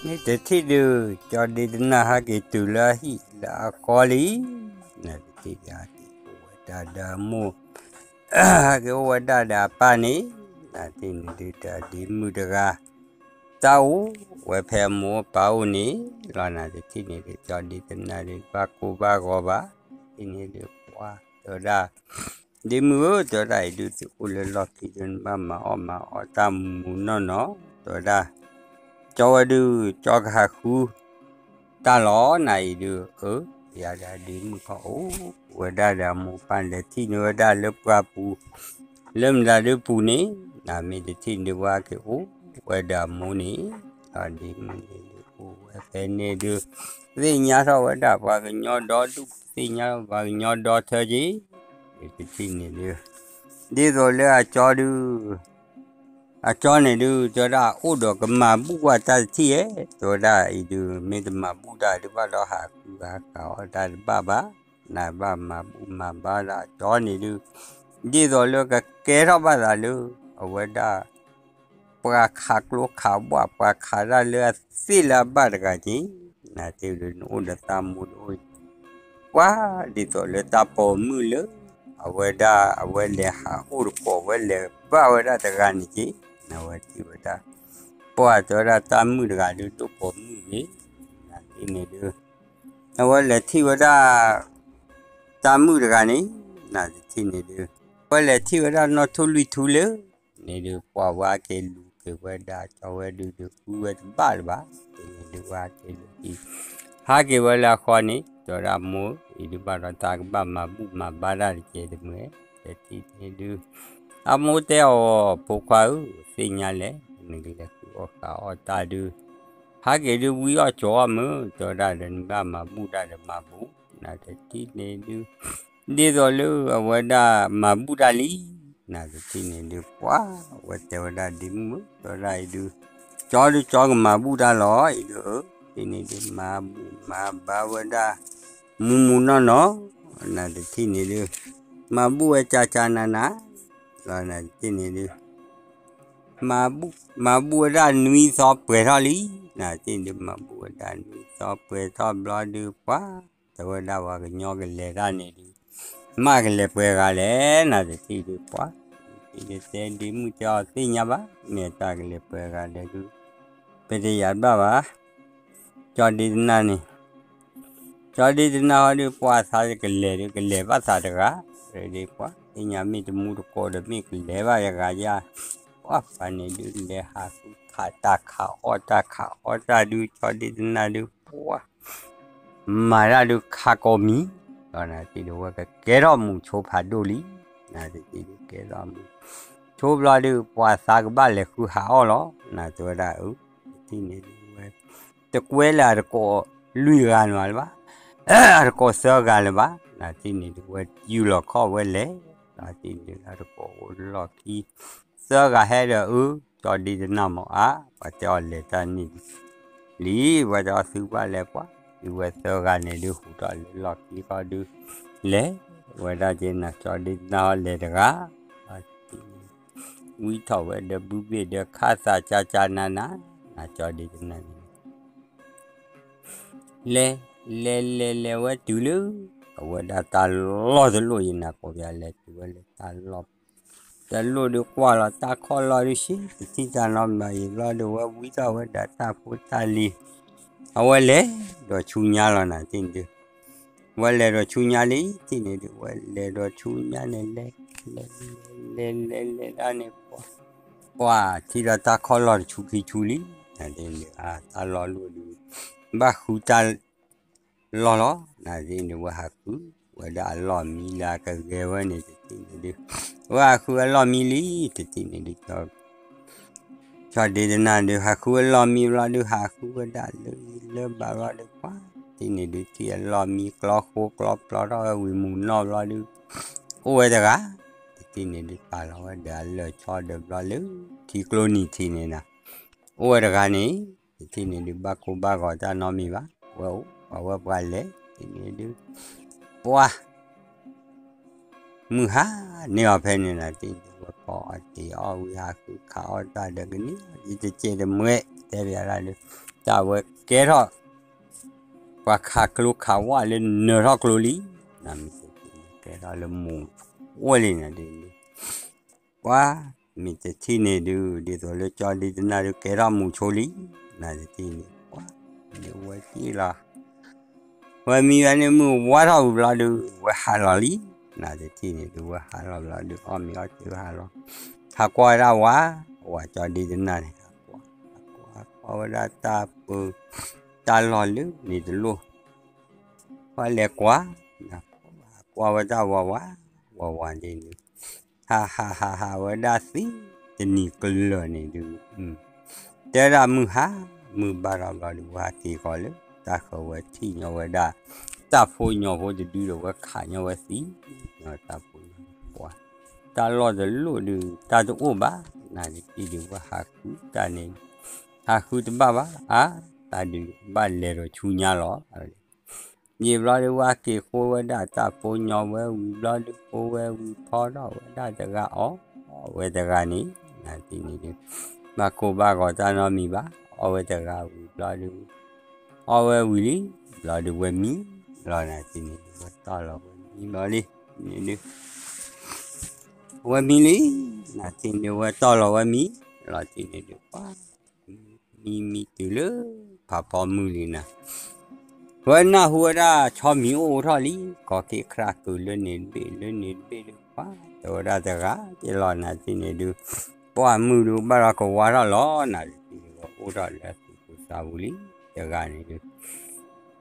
မ့ၢ်တထံၣ်ဒုး ကၠီဒ့တနၢ်ဟဲက့ၤတုၤလၢအဟံၣ်လၢအကီလံ, နတထံၣ်ဒုး ဟဲက့ၤအိၣ်ဝဲဒၣ်ဒီးအမိၢ်, ဟဲက့ၤအိၣ်ဝဲဒၣ်ဒီးအပၢ်န့ၣ်, နတထံၣ်န့ၣ်ဒုး တၢ်ဒ့မုၣ်တဂၤ တၢ်အိၣ်ဝဲဖဲအမိၢ်အပၢ်အိၣ်န့ၣ်လီၤ. နတထံၣ်န့ၣ်ဒုး ကၠီဒ့တနၢ်ဒုး ဘၣ်ကိၢ်ဘၣ်ဂီၤဘၣ်, တထံၣ်န့ၣ်ဒုး ပှၢ်တဲဝဲဒၣ် ဒ့မုၣ်ဧၢ, တဲဝဲဒၣ်အံၤဒုး သုအိၣ်လၢလီၢ်ခံဒုး နဘၣ်မၤအီၣ်မၤအီတၢ်မူနီၢ်နီၢ်, တဲဝဲဒၣ်, ကၠီဝဲဒုး ကၠီကဟးဃုတၢ်လီၤ. နအံၤဒုး အၢ ယၤဒီးဒ့မုၣ်ခီအိၣ်ဝဲဒၣ်ဒီးအမိၢ်ပၢ် လဲၤထံၣ်န့ၢ်ဝဲဒၣ်လၢပှၢ်ပူၤ လၢမတၤဒုးပူၤန့ၣ်, နမ့ၢ်တထံၣ်န့ၢ်ဝဲက့ၤအိၣ်ဝဲဒီးအမိၢ်န့ၣ်, ဒီးဒ့မုၣ်န့ၣ်ဒုး အိၣ်ဝဲဖဲန့ၣ်ဒုး သ့ၣ်ညါထီၣ်ဝဲဒၣ်ပှၤကညီဒီဒူၣ်, သ့ၣ်ညါထီၣ်ပှၤကညီဒီထၢက့ၤ, တထံၣ်န့ၣ်ဒုး ဒ်သိးလၢအကၠီဒုး အကၠီန့ၣ်ဒုး တဲဝဲဒၣ်အိၣ်ဒီးကမၤဘူၣ်ကွၢ်တၢ်တထံၣ်ဧါ, တဲဝဲဒၣ်အံၤဒုး မ့ၢ်တမၤဘူၣ်တၢ်ဒုးဘၣ်ဒီးဟးဃုဟးဃုအီၣ်တၢ်တဘၣ်ဘၣ်, နဘၣ်မၤဘူၣ်မၤဘါဒၣ်အကၠီန့ၣ်ဒုး ဒ်သိးလၢကကဲထီၣ်ဘၣ်သးလၢ အဝဲဒၣ် ပှၤခးကျိခးဘှၣ် ပှၤခးတၢ်လၢအသ့ၣ်လၢအဘၣ်တဂၤက့ၤ, နတထံၣ်ဒုး နအိၣ်ဒီးသးမိၢ်ဒုး ပှၢ်ဒ်သိးလၢတၢ်ပိာ်မုၣ်လၢ အဝဲဒၣ်အဝဲလဲၤဟးအိၣ်တကိး အဝဲလဲၤဘၣ်ဝဲဒၣ်တဂၤန့ၣ်က့ၤ, နဝဲထံၣ်ဝဲဒၣ် ပှၢ်တဲဝဲဒၣ်တၢ်မုၣ်တဂၤဒုး ဒိၣ်ပိာ်မုၣ်ဂ့ၤ, နတထံၣ်န့ၣ်ဒုး အဝဲလဲၤထံၣ်ဝဲဒၣ် တၢ်မုၣ်တဂၤန့ၣ်, နတထံၣ်န့ၣ်ဒုး အဝဲလဲၤထံၣ်ဝဲဒၣ်နီၢ်ထူလွံၢ်ထူလၢ န့ၣ်ဒုး ပှၢ်ဝဲက့ၤလူၤက့ၤဝဲဒၣ်ကၠီဝဲဒုး ဒုးဃုဝဲတဘၣ်လၢၤဘၣ်, တထံၣ်န့ၣ်ဒုး ဝဲက့ၤလူၤက့ၤ ဟးက့ၤဝဲလၢအဃီန့ၣ် တဲဝဲဒၣ်မိၢ် အံၤဒုးဘၣ်ဒီးတၢ်ကဘၣ်မၤဘူၣ်မၤဘါတၢ်တကဲးတမှဲၤ, တထံၣ်န့ၣ်ဒုး အမိၢ်တဲအီၤ ဖိခွါဧၢ, သ့ၣ်ညါလဲၣ်, နကလဲၤဃုအီၣ်ဃုအီၣ်တၢ်ဒုး ဟးက့ၤဒုးဝံအီၣ်ကၠီအီၣ်မုၢ်, တဲဝဲဒၣ်ဒီးနဘၣ်မၤဘူၣ်တၢ်ဒီးမၤဘူၣ်, နတထံၣ်န့ၣ်ဒုး ဒ်သိးလၢအဝဲဒၣ်မၤဘူၣ်တၢ်လံ, နတထံၣ်န့ၣ်ဒုး ပှၢ်ဝဲတဲဝဲဒၣ်ဒ့မုၣ်ဧၢ, တဲဝဲဒၣ်အံၤဒုး ကၠီဒုးကၠီကမၤဘူၣ်တၢ်လီၤ, အံၤဒုး တထံၣ်န့ၣ်ဒုး မၤဘူၣ်မၤဘါဝဲဒၣ် မူမူနီၢ်နီၢ်, နတထံၣ်န့ၣ်ဒုး မၤဘူၣ်ဝဲကၠၢ်ကၠၢ်နးနး, လီၤနတထံၣ်န့ၣ်ဒုး မၤဘူၣ်ဝဲဒၣ်နွံသီပှဲၤထီၣ်လံ, နတထံၣ်န့ၣ်ဒုး မၤဘူၣ်ဝဲဒၣ်နွံသီပှဲၤထီၣ်ဘျီဒုး ပှၢ်တဲဝဲဒၣ်ပှၤကညီကလဲၤတၢ်န့ၣ်ဒုး မ့ၢ်ကလဲၤပှဲၤဂၤလဲၣ်, နတထံၣ်ဒုး ပှၢ် တထံၣ်ဒုးတဲဒ့မုၣ်တဲအီၤသ့ၣ်ညါဘၣ်, မ့ၢ်တၢ်ကလဲၤပှဲၤဂၤလဲၣ်ဒုး ပတယၤတဘၣ်ဘၣ်, ကၠီဒ့တနၢ်န့ၣ် ကၠီဒ့တနၢ်ဟီဒုး ပှၢ်သးကလဲၤဒုး ကလဲၤဘၣ်သးတဂၤ, ဒ်ပှၢ်သ့ၣ်ညါမ့ၢ်တမူတကိးဒီး မ့ၢ်ကလဲၤဘၣ်ယဂၤယၤ, ပှၢ်ပှၤန့ၣ်ဒုး လဲၤဟးဃုခးတၢ်ခးအီၣ်တၢ်ခးအီၣ်တၢ်ဒုး ကၠီဒ့တနၢ်ဒုး ပှၢ် မၤတၢ်ဒုးခးကိးမံၤ, ဒီးနတထံၣ်ဒုး ဝဲကကဲထီၣ်မူးဆိဖးဒိၣ်လံ, နတထံၣ်ဒုးကဲထီၣ်မူး ဆိဘျီဒုး ပှၤသးကဘၣ်လဲၤဃုဟးအီၣ်လီၤ, နတဲဝဲဒၣ်အၢ တထံၣ်န့ၣ်ဒုးဝဲ တကွဲလၢအတကိးလွံၢ်ဂၤလၢၤဘၣ်, အတကိးသၢဂၤလၢၤဘၣ်, နတထံၣ်န့ၣ်ဒုး ဝဲယူၢ်လီၤခီၣ်ဝဲလဲၤ, နတထံၣ်န့ၣ်ဒုး အတကိးအိၣ်လၢလီၢ်ခံ သၢဂၤဟဲဒီးအၢ ကၠီဒ့တနၢ်မးအါ, ပှၤတဲအီၤလဲၤတၢ်န့ၣ် လံ, ပှၤတဲအီၤသုဘၣ်လဲၤပှၢ်, ဒုးဝဲသၢဂၤန့ၣ်ဒုး ဟူးထီၣ်လၢလီၢ်ခံဃီဒုး လဲၤဝဲဒၣ်က့ၤနၤ ကၠီဒ့တနၢ်ဟီလဲၤတဂၤ, ဝံထီၣ်ဝဲဒီးဘုဘ့ၣ်ဒီးခါသးကၠၢ်ကၠၢ်နးနး, နကၠီဒ့တနၢ်န့ၣ် လဲၤ လဲၤလဲၤလဲၤဝဲတုၤလၢ အဝဲဒၣ်တၢ်လီၢ်တလိၣ် ယနၤကိးပယၤလဲၤတုၤဝဲလၢတၢ်လီၢ် တလိၣ်ဒုးကွၢ်လီၤတၢ်ခီၣ်လီၢ်ဒုး ဆံတထံၣ်တၢ်နီတဘျီအံၤဘျီဒီး ဝဲဝံထီၣ်ဝဲဒၣ်တၢ်ဖိတၢ်လံၤ, အဝဲလဲၤဒီးဆူညါလီၤနၤတထံၣ်န့ၣ်ဒုး, ဝဲလဲၤဒီးဆူညါလံတထံၣ်န့ၣ်ဒုး ဝဲလဲၤဒီးဆူညါန့ၣ်လဲၤ လဲၤ လဲၤ လဲၤ လဲၤလဲၤဒၣ်န့ၣ် ပှၤ ပှၤထံၣ်ဒီးတၢ်ခီၣ်လီၢ်တဆူခံဆူလံ, နတထံၣ်န့ၣ်ဒုး အတၢ်လီၢ်လိၣ်ဒုး ဘၣ်ဃုတၢ် လီၢ်လီၤ, နတထံၣ်န့ၣ်ဒုး ဝဲဟးဃုဝဲဒၣ်အလီၢ်မံလၢအကဂဲၤဝဲန့ၣ်တထံၣ်န့ၣ်ဒုး, ဝဲဟးဃုအလီၢ်မံလံတထံၣ်န့ၣ်ဒုး ကၠီဒ့တနၢ်ဒုး ဟးဃုဝဲလီၢ်မံဘျီဒုး ဟးဃုဝဲဒၣ်လၢလၢဘၣ်ဘျီဒုး ပှၤတထံၣ်န့ၣ်ဒုး ထံၣ်အလီၢ်မံကျီဃိကျီပျီထီၣ်ဝဲဝံၤမုၢ်နီၢ်ဘျီဒုး အိၣ်ဝဲတဂၤ, တထံၣ်န့ၣ်ဒုး ပာ်လီၤဝဲဒီးအလၢၢ်ဆီဒီးဘျီလၢ ထံကျိနံၤထံးန့ၣ်နၤ, အိၣ်ဝဲတဂၤန့ၣ် တထံၣ်န့ၣ်ဒုး ဘၣ်ကိၢ်ဘၣ်ဂီၤတၢ်နီတမံၤဘၣ်, ဝဲအိၣ်ပှၤဝဲပှၤလဲၤတထံၣ်န့ၣ်ဒုး ပှၤ မုၢ်ဟါန့ၢ်အီၤဖဲန့ၣ်နၤတထံၣ်န့ၣ်ဒုး ဝဲကိးအီၣ်တ့ၤအီၣ်ဝံၤ ဟးဃုခးအီၣ်တၢ်ဒီးကန့ၢ်အီၤဒ်တကဲးတမှဲၤ တဲပယၤဒၣ်ဒုး တၢ်ဝဲကဲထီၣ် ပှၤခးကျိခးဝၣ်လၢနၢၤထီၣ်ကျိလံ, ကဲထီၣ်လၢမူၤအိၣ်လံန့ၣ်ဒ်န့ၣ်, ပှၤမ့ၢ်တထံၣ်န့ၣ်ဒုး ဒ်သိးလၢကၠီဒ့တနၢ်ဒုး ကဲထီၣ်မူၤဆိလံ, နတထံၣ်န့ၣ် ပှၤဒုးဝဲက့ၢ်လီၤ ဝဲမံဝဲန့ၣ်မုၢ်ဝါထီၣ်ဝံၤဘျီဒုး ဝဲဟးလီၤလံ, နတထံၣ်န့ၣ်ဒုး ဝဲဟးလီၤဘျီဒုး အီၣ်မ့ၤအီထံဝဲဟးလီၤ, ဟးကွၢ်ဝဲဒၣ်ဝၤ, ဝၤကၠီဒ့တနၢ်န့ၣ် ဟးကွၢ်, ဟးကွၢ်ဝဲဒၣ်တၢ်ပၢ တၢ်လီၢ်လၢန့ၣ်တလိၣ်, ပှၤလဲၤကွၢ်, ဟးကွၢ်ဝဲဒၣ်ဝၤဝၤ, ဝၤဝၤဒ်န့ၣ် ဟးဟးဟးဟးဝဲဒၣ်သ့တနံၤကလၢာ်န့ၣ်ဒုး, တဲဒၣ်မုၢ်ဟါ, မုၢ်ဘၣ်ထီၣ်ဘျီဒုး ဝဲဟးက့ၤဃီလၢ တၢ်ဃၢၤဝဲထံၣ်ညီဝဲဒၣ် တၢ်ဖိညီဖိတဒုဒီး ဝဲခးညီဝဲသံ, တၢ်ဖိညီဖိ တၢ်လီၢ်တလိၣ်ဒုး တၢ်တအိၣ်ဘၣ်, နတထံၣ်ဒုး ဝဲဟးဃုတၢ်န့ၣ် ဟးဃုတဘၣ်ဘၣ်, အါ, တၢ်ဒုးဘၣ်လဲၤဒီးဆူညါလီၤ ယံာ်ဘျီဒုး ဝဲက့ၤဃိဝဲဒၣ်တၢ်ဖိညီဝဲဝံၤဘျီဒုး ဃိဝဲဝံၤဖီထီၣ်ဝဲဒၣ်တဂၤအီၣ်, အီၣ်ဝဲတဂၤန့ၣ်, နတထံၣ်န့ၣ်ဒုး ဘၣ်ကိၢ်ဘၣ်ဂီၤတၢ်နီတမံၤဘၣ်, အီၣ်ဝဲတဂၤဝံၤဘျီဒုး, အီၣ်ဝဲဝံၤလံ, ဘျီဒုးဝဲမံလီၤ နတထံၣ်န့ၣ်ဒုး ဝဲတီၢ်လီၤဝဲမံဘျီလံ, န့ၣ်ဒုး ဝဲမံလံ, နတထံၣ်န့ၣ်ဒုး ဝဲတီၢ်လီၤဝဲမံလီၤ တထံၣ်န့ၣ်ဒုး ပှၤ မံမံတုၤလၢ ဖးဖီမုၢ်လံနၤ, ဝဲနၢ်ဟူဝဲဒၣ်ဆီမံၤအိၣ်ထီၣ်လံ, ကီၤက့ၤခရၣ်ကုာ်လၢန့ၣ်တဘ့ၣ် လၢန့ၣ်တဘ့ၣ်ဒုး ပှၤတဲဝဲဒၣ်တဂၤက့ၤလီၤ နတထံၣ်န့ၣ်ဒုး, ပှၤမုၢ်ဒုးဘၣ်ဒီးကဝါထီၣ်လီၤ နတထံၣ်န့ၣ် ဝဲအိၣ်ထီၣ်လၢသူၣ်ကိၢ်သးပူၤလံ, တဂၤန့ၣ်ဒုး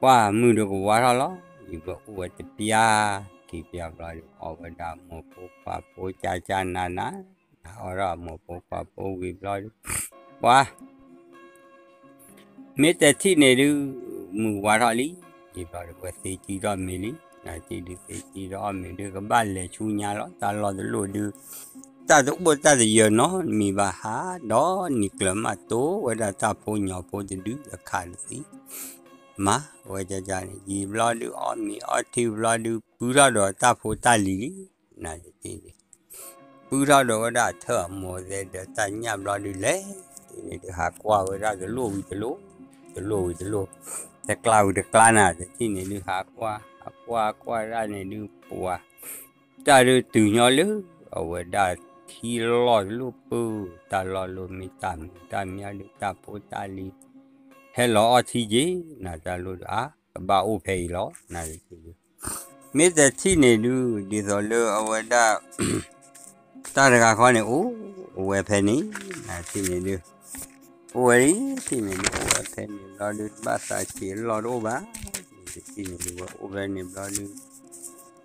ပှၤမုၢ်ဒုးကဝါထီၣ်လီၤ, ယံာ်ဘျီအိၣ်ဝဲတပျၢ်, ခံပျၢ်ဘျီဒုး အီၣ်ဝဲဒၣ်မိၢ်ဖိခွါဖိကၠၢ်ကၠၢ်နးနး, အီၣ်ဒၣ်မိၢ်ဖိခွါဖိဝံၤဘျီဒုး, ပှၤ မ့ၢ်တထံၣ်န့ၣ်ဒုး မုၢ်ဝါထီၣ်လံ, ယံာ်ဘျီဒုး ဝဲသ့ကံထီၣ်မ့ၤလံ, နတထံၣ်ဒုး သ့ကံထီၣ်အီၣ်မ့ၤဒုး ကဘၣ်လဲၤဆူညါလီၤ, တၢ်လီၢ်တလိၣ်ဒုး တၢ်တအိၣ်တၢ်တယၢၤနီတမံၤဘၣ် ဟးဒီးနံၤကျၢၤမး တိၢ်ဝဲဒၣ်တၢ်ဖိညီဖိတဒု အခးတသံ မၤဝဲကကန့ၣ် ယံာ်ဘျီဒုး အီၣ်မ့ၤအီထံဘျီဒုး ပုၢ်ထီၣ်ဒီးတၢ်ဖိတၢ်လံၤလံ, နတထံၣ်န့ၣ် ပုၢ်ထီၣ်ဒီးဝဲဒၣ်ထၢၣ်အမိၢ်သဲဒီးတၢ်ညၣ်ဘျီဒုးလဲၣ်, တထံၣ်န့ၣ်ဒုး ဟးကွၢ်ဝဲဒၣ်တလိၣ်ဝံၤတလိၣ်, တလိၣ်ဝံၤတလိၣ်, တကျါဝံၤတကျါနၤ, တထံၣ်န့ၣ်ဒုး ဟးကွၢ် ဟးကွၢ်ကွၢ်ဒၣ်န့ၣ်ဒုး ပှၤ တၢ်ဒုးတုၤညီလၢ အဝဲဒၣ်ထံလီၢ်တလိၣ်ပူၤ, တၢ်လီၢ်လိၤမ့ၢ်တၢ်မုာ်တၢ်မံၤဒုး တၢ်ဖိတၢ်လံၤ ဟဲလီၤအီထံက့ၤ, နတၢ်လိၣ်ဒုး အါ ကဘၣ်အိၣ်ဖဲအံၤလီၤ, နတထံၣ်ဒုး မ့ၢ်တထံၣ်န့ၣ်ဒုး ဒ်သိးလၢအဝဲဒၣ် တၢ်တဂၤခီန့ၣ် အိၣ်ဝဲဖဲန့ၣ်, နတထံၣ်န့ၣ်ဒုး အိၣ်ဝဲလံ, တထံၣ်န့ၣ်ဒုး အိၣ်ဝဲဖဲန့ၣ်ဘျီဒုး ဘၣ်သးဆံးအလီၢ်တအိၣ်ဘၣ်, တထံၣ်န့ၣ်ဒုး ဝဲအိၣ်ဖဲန့ၣ်ဘျီဒုး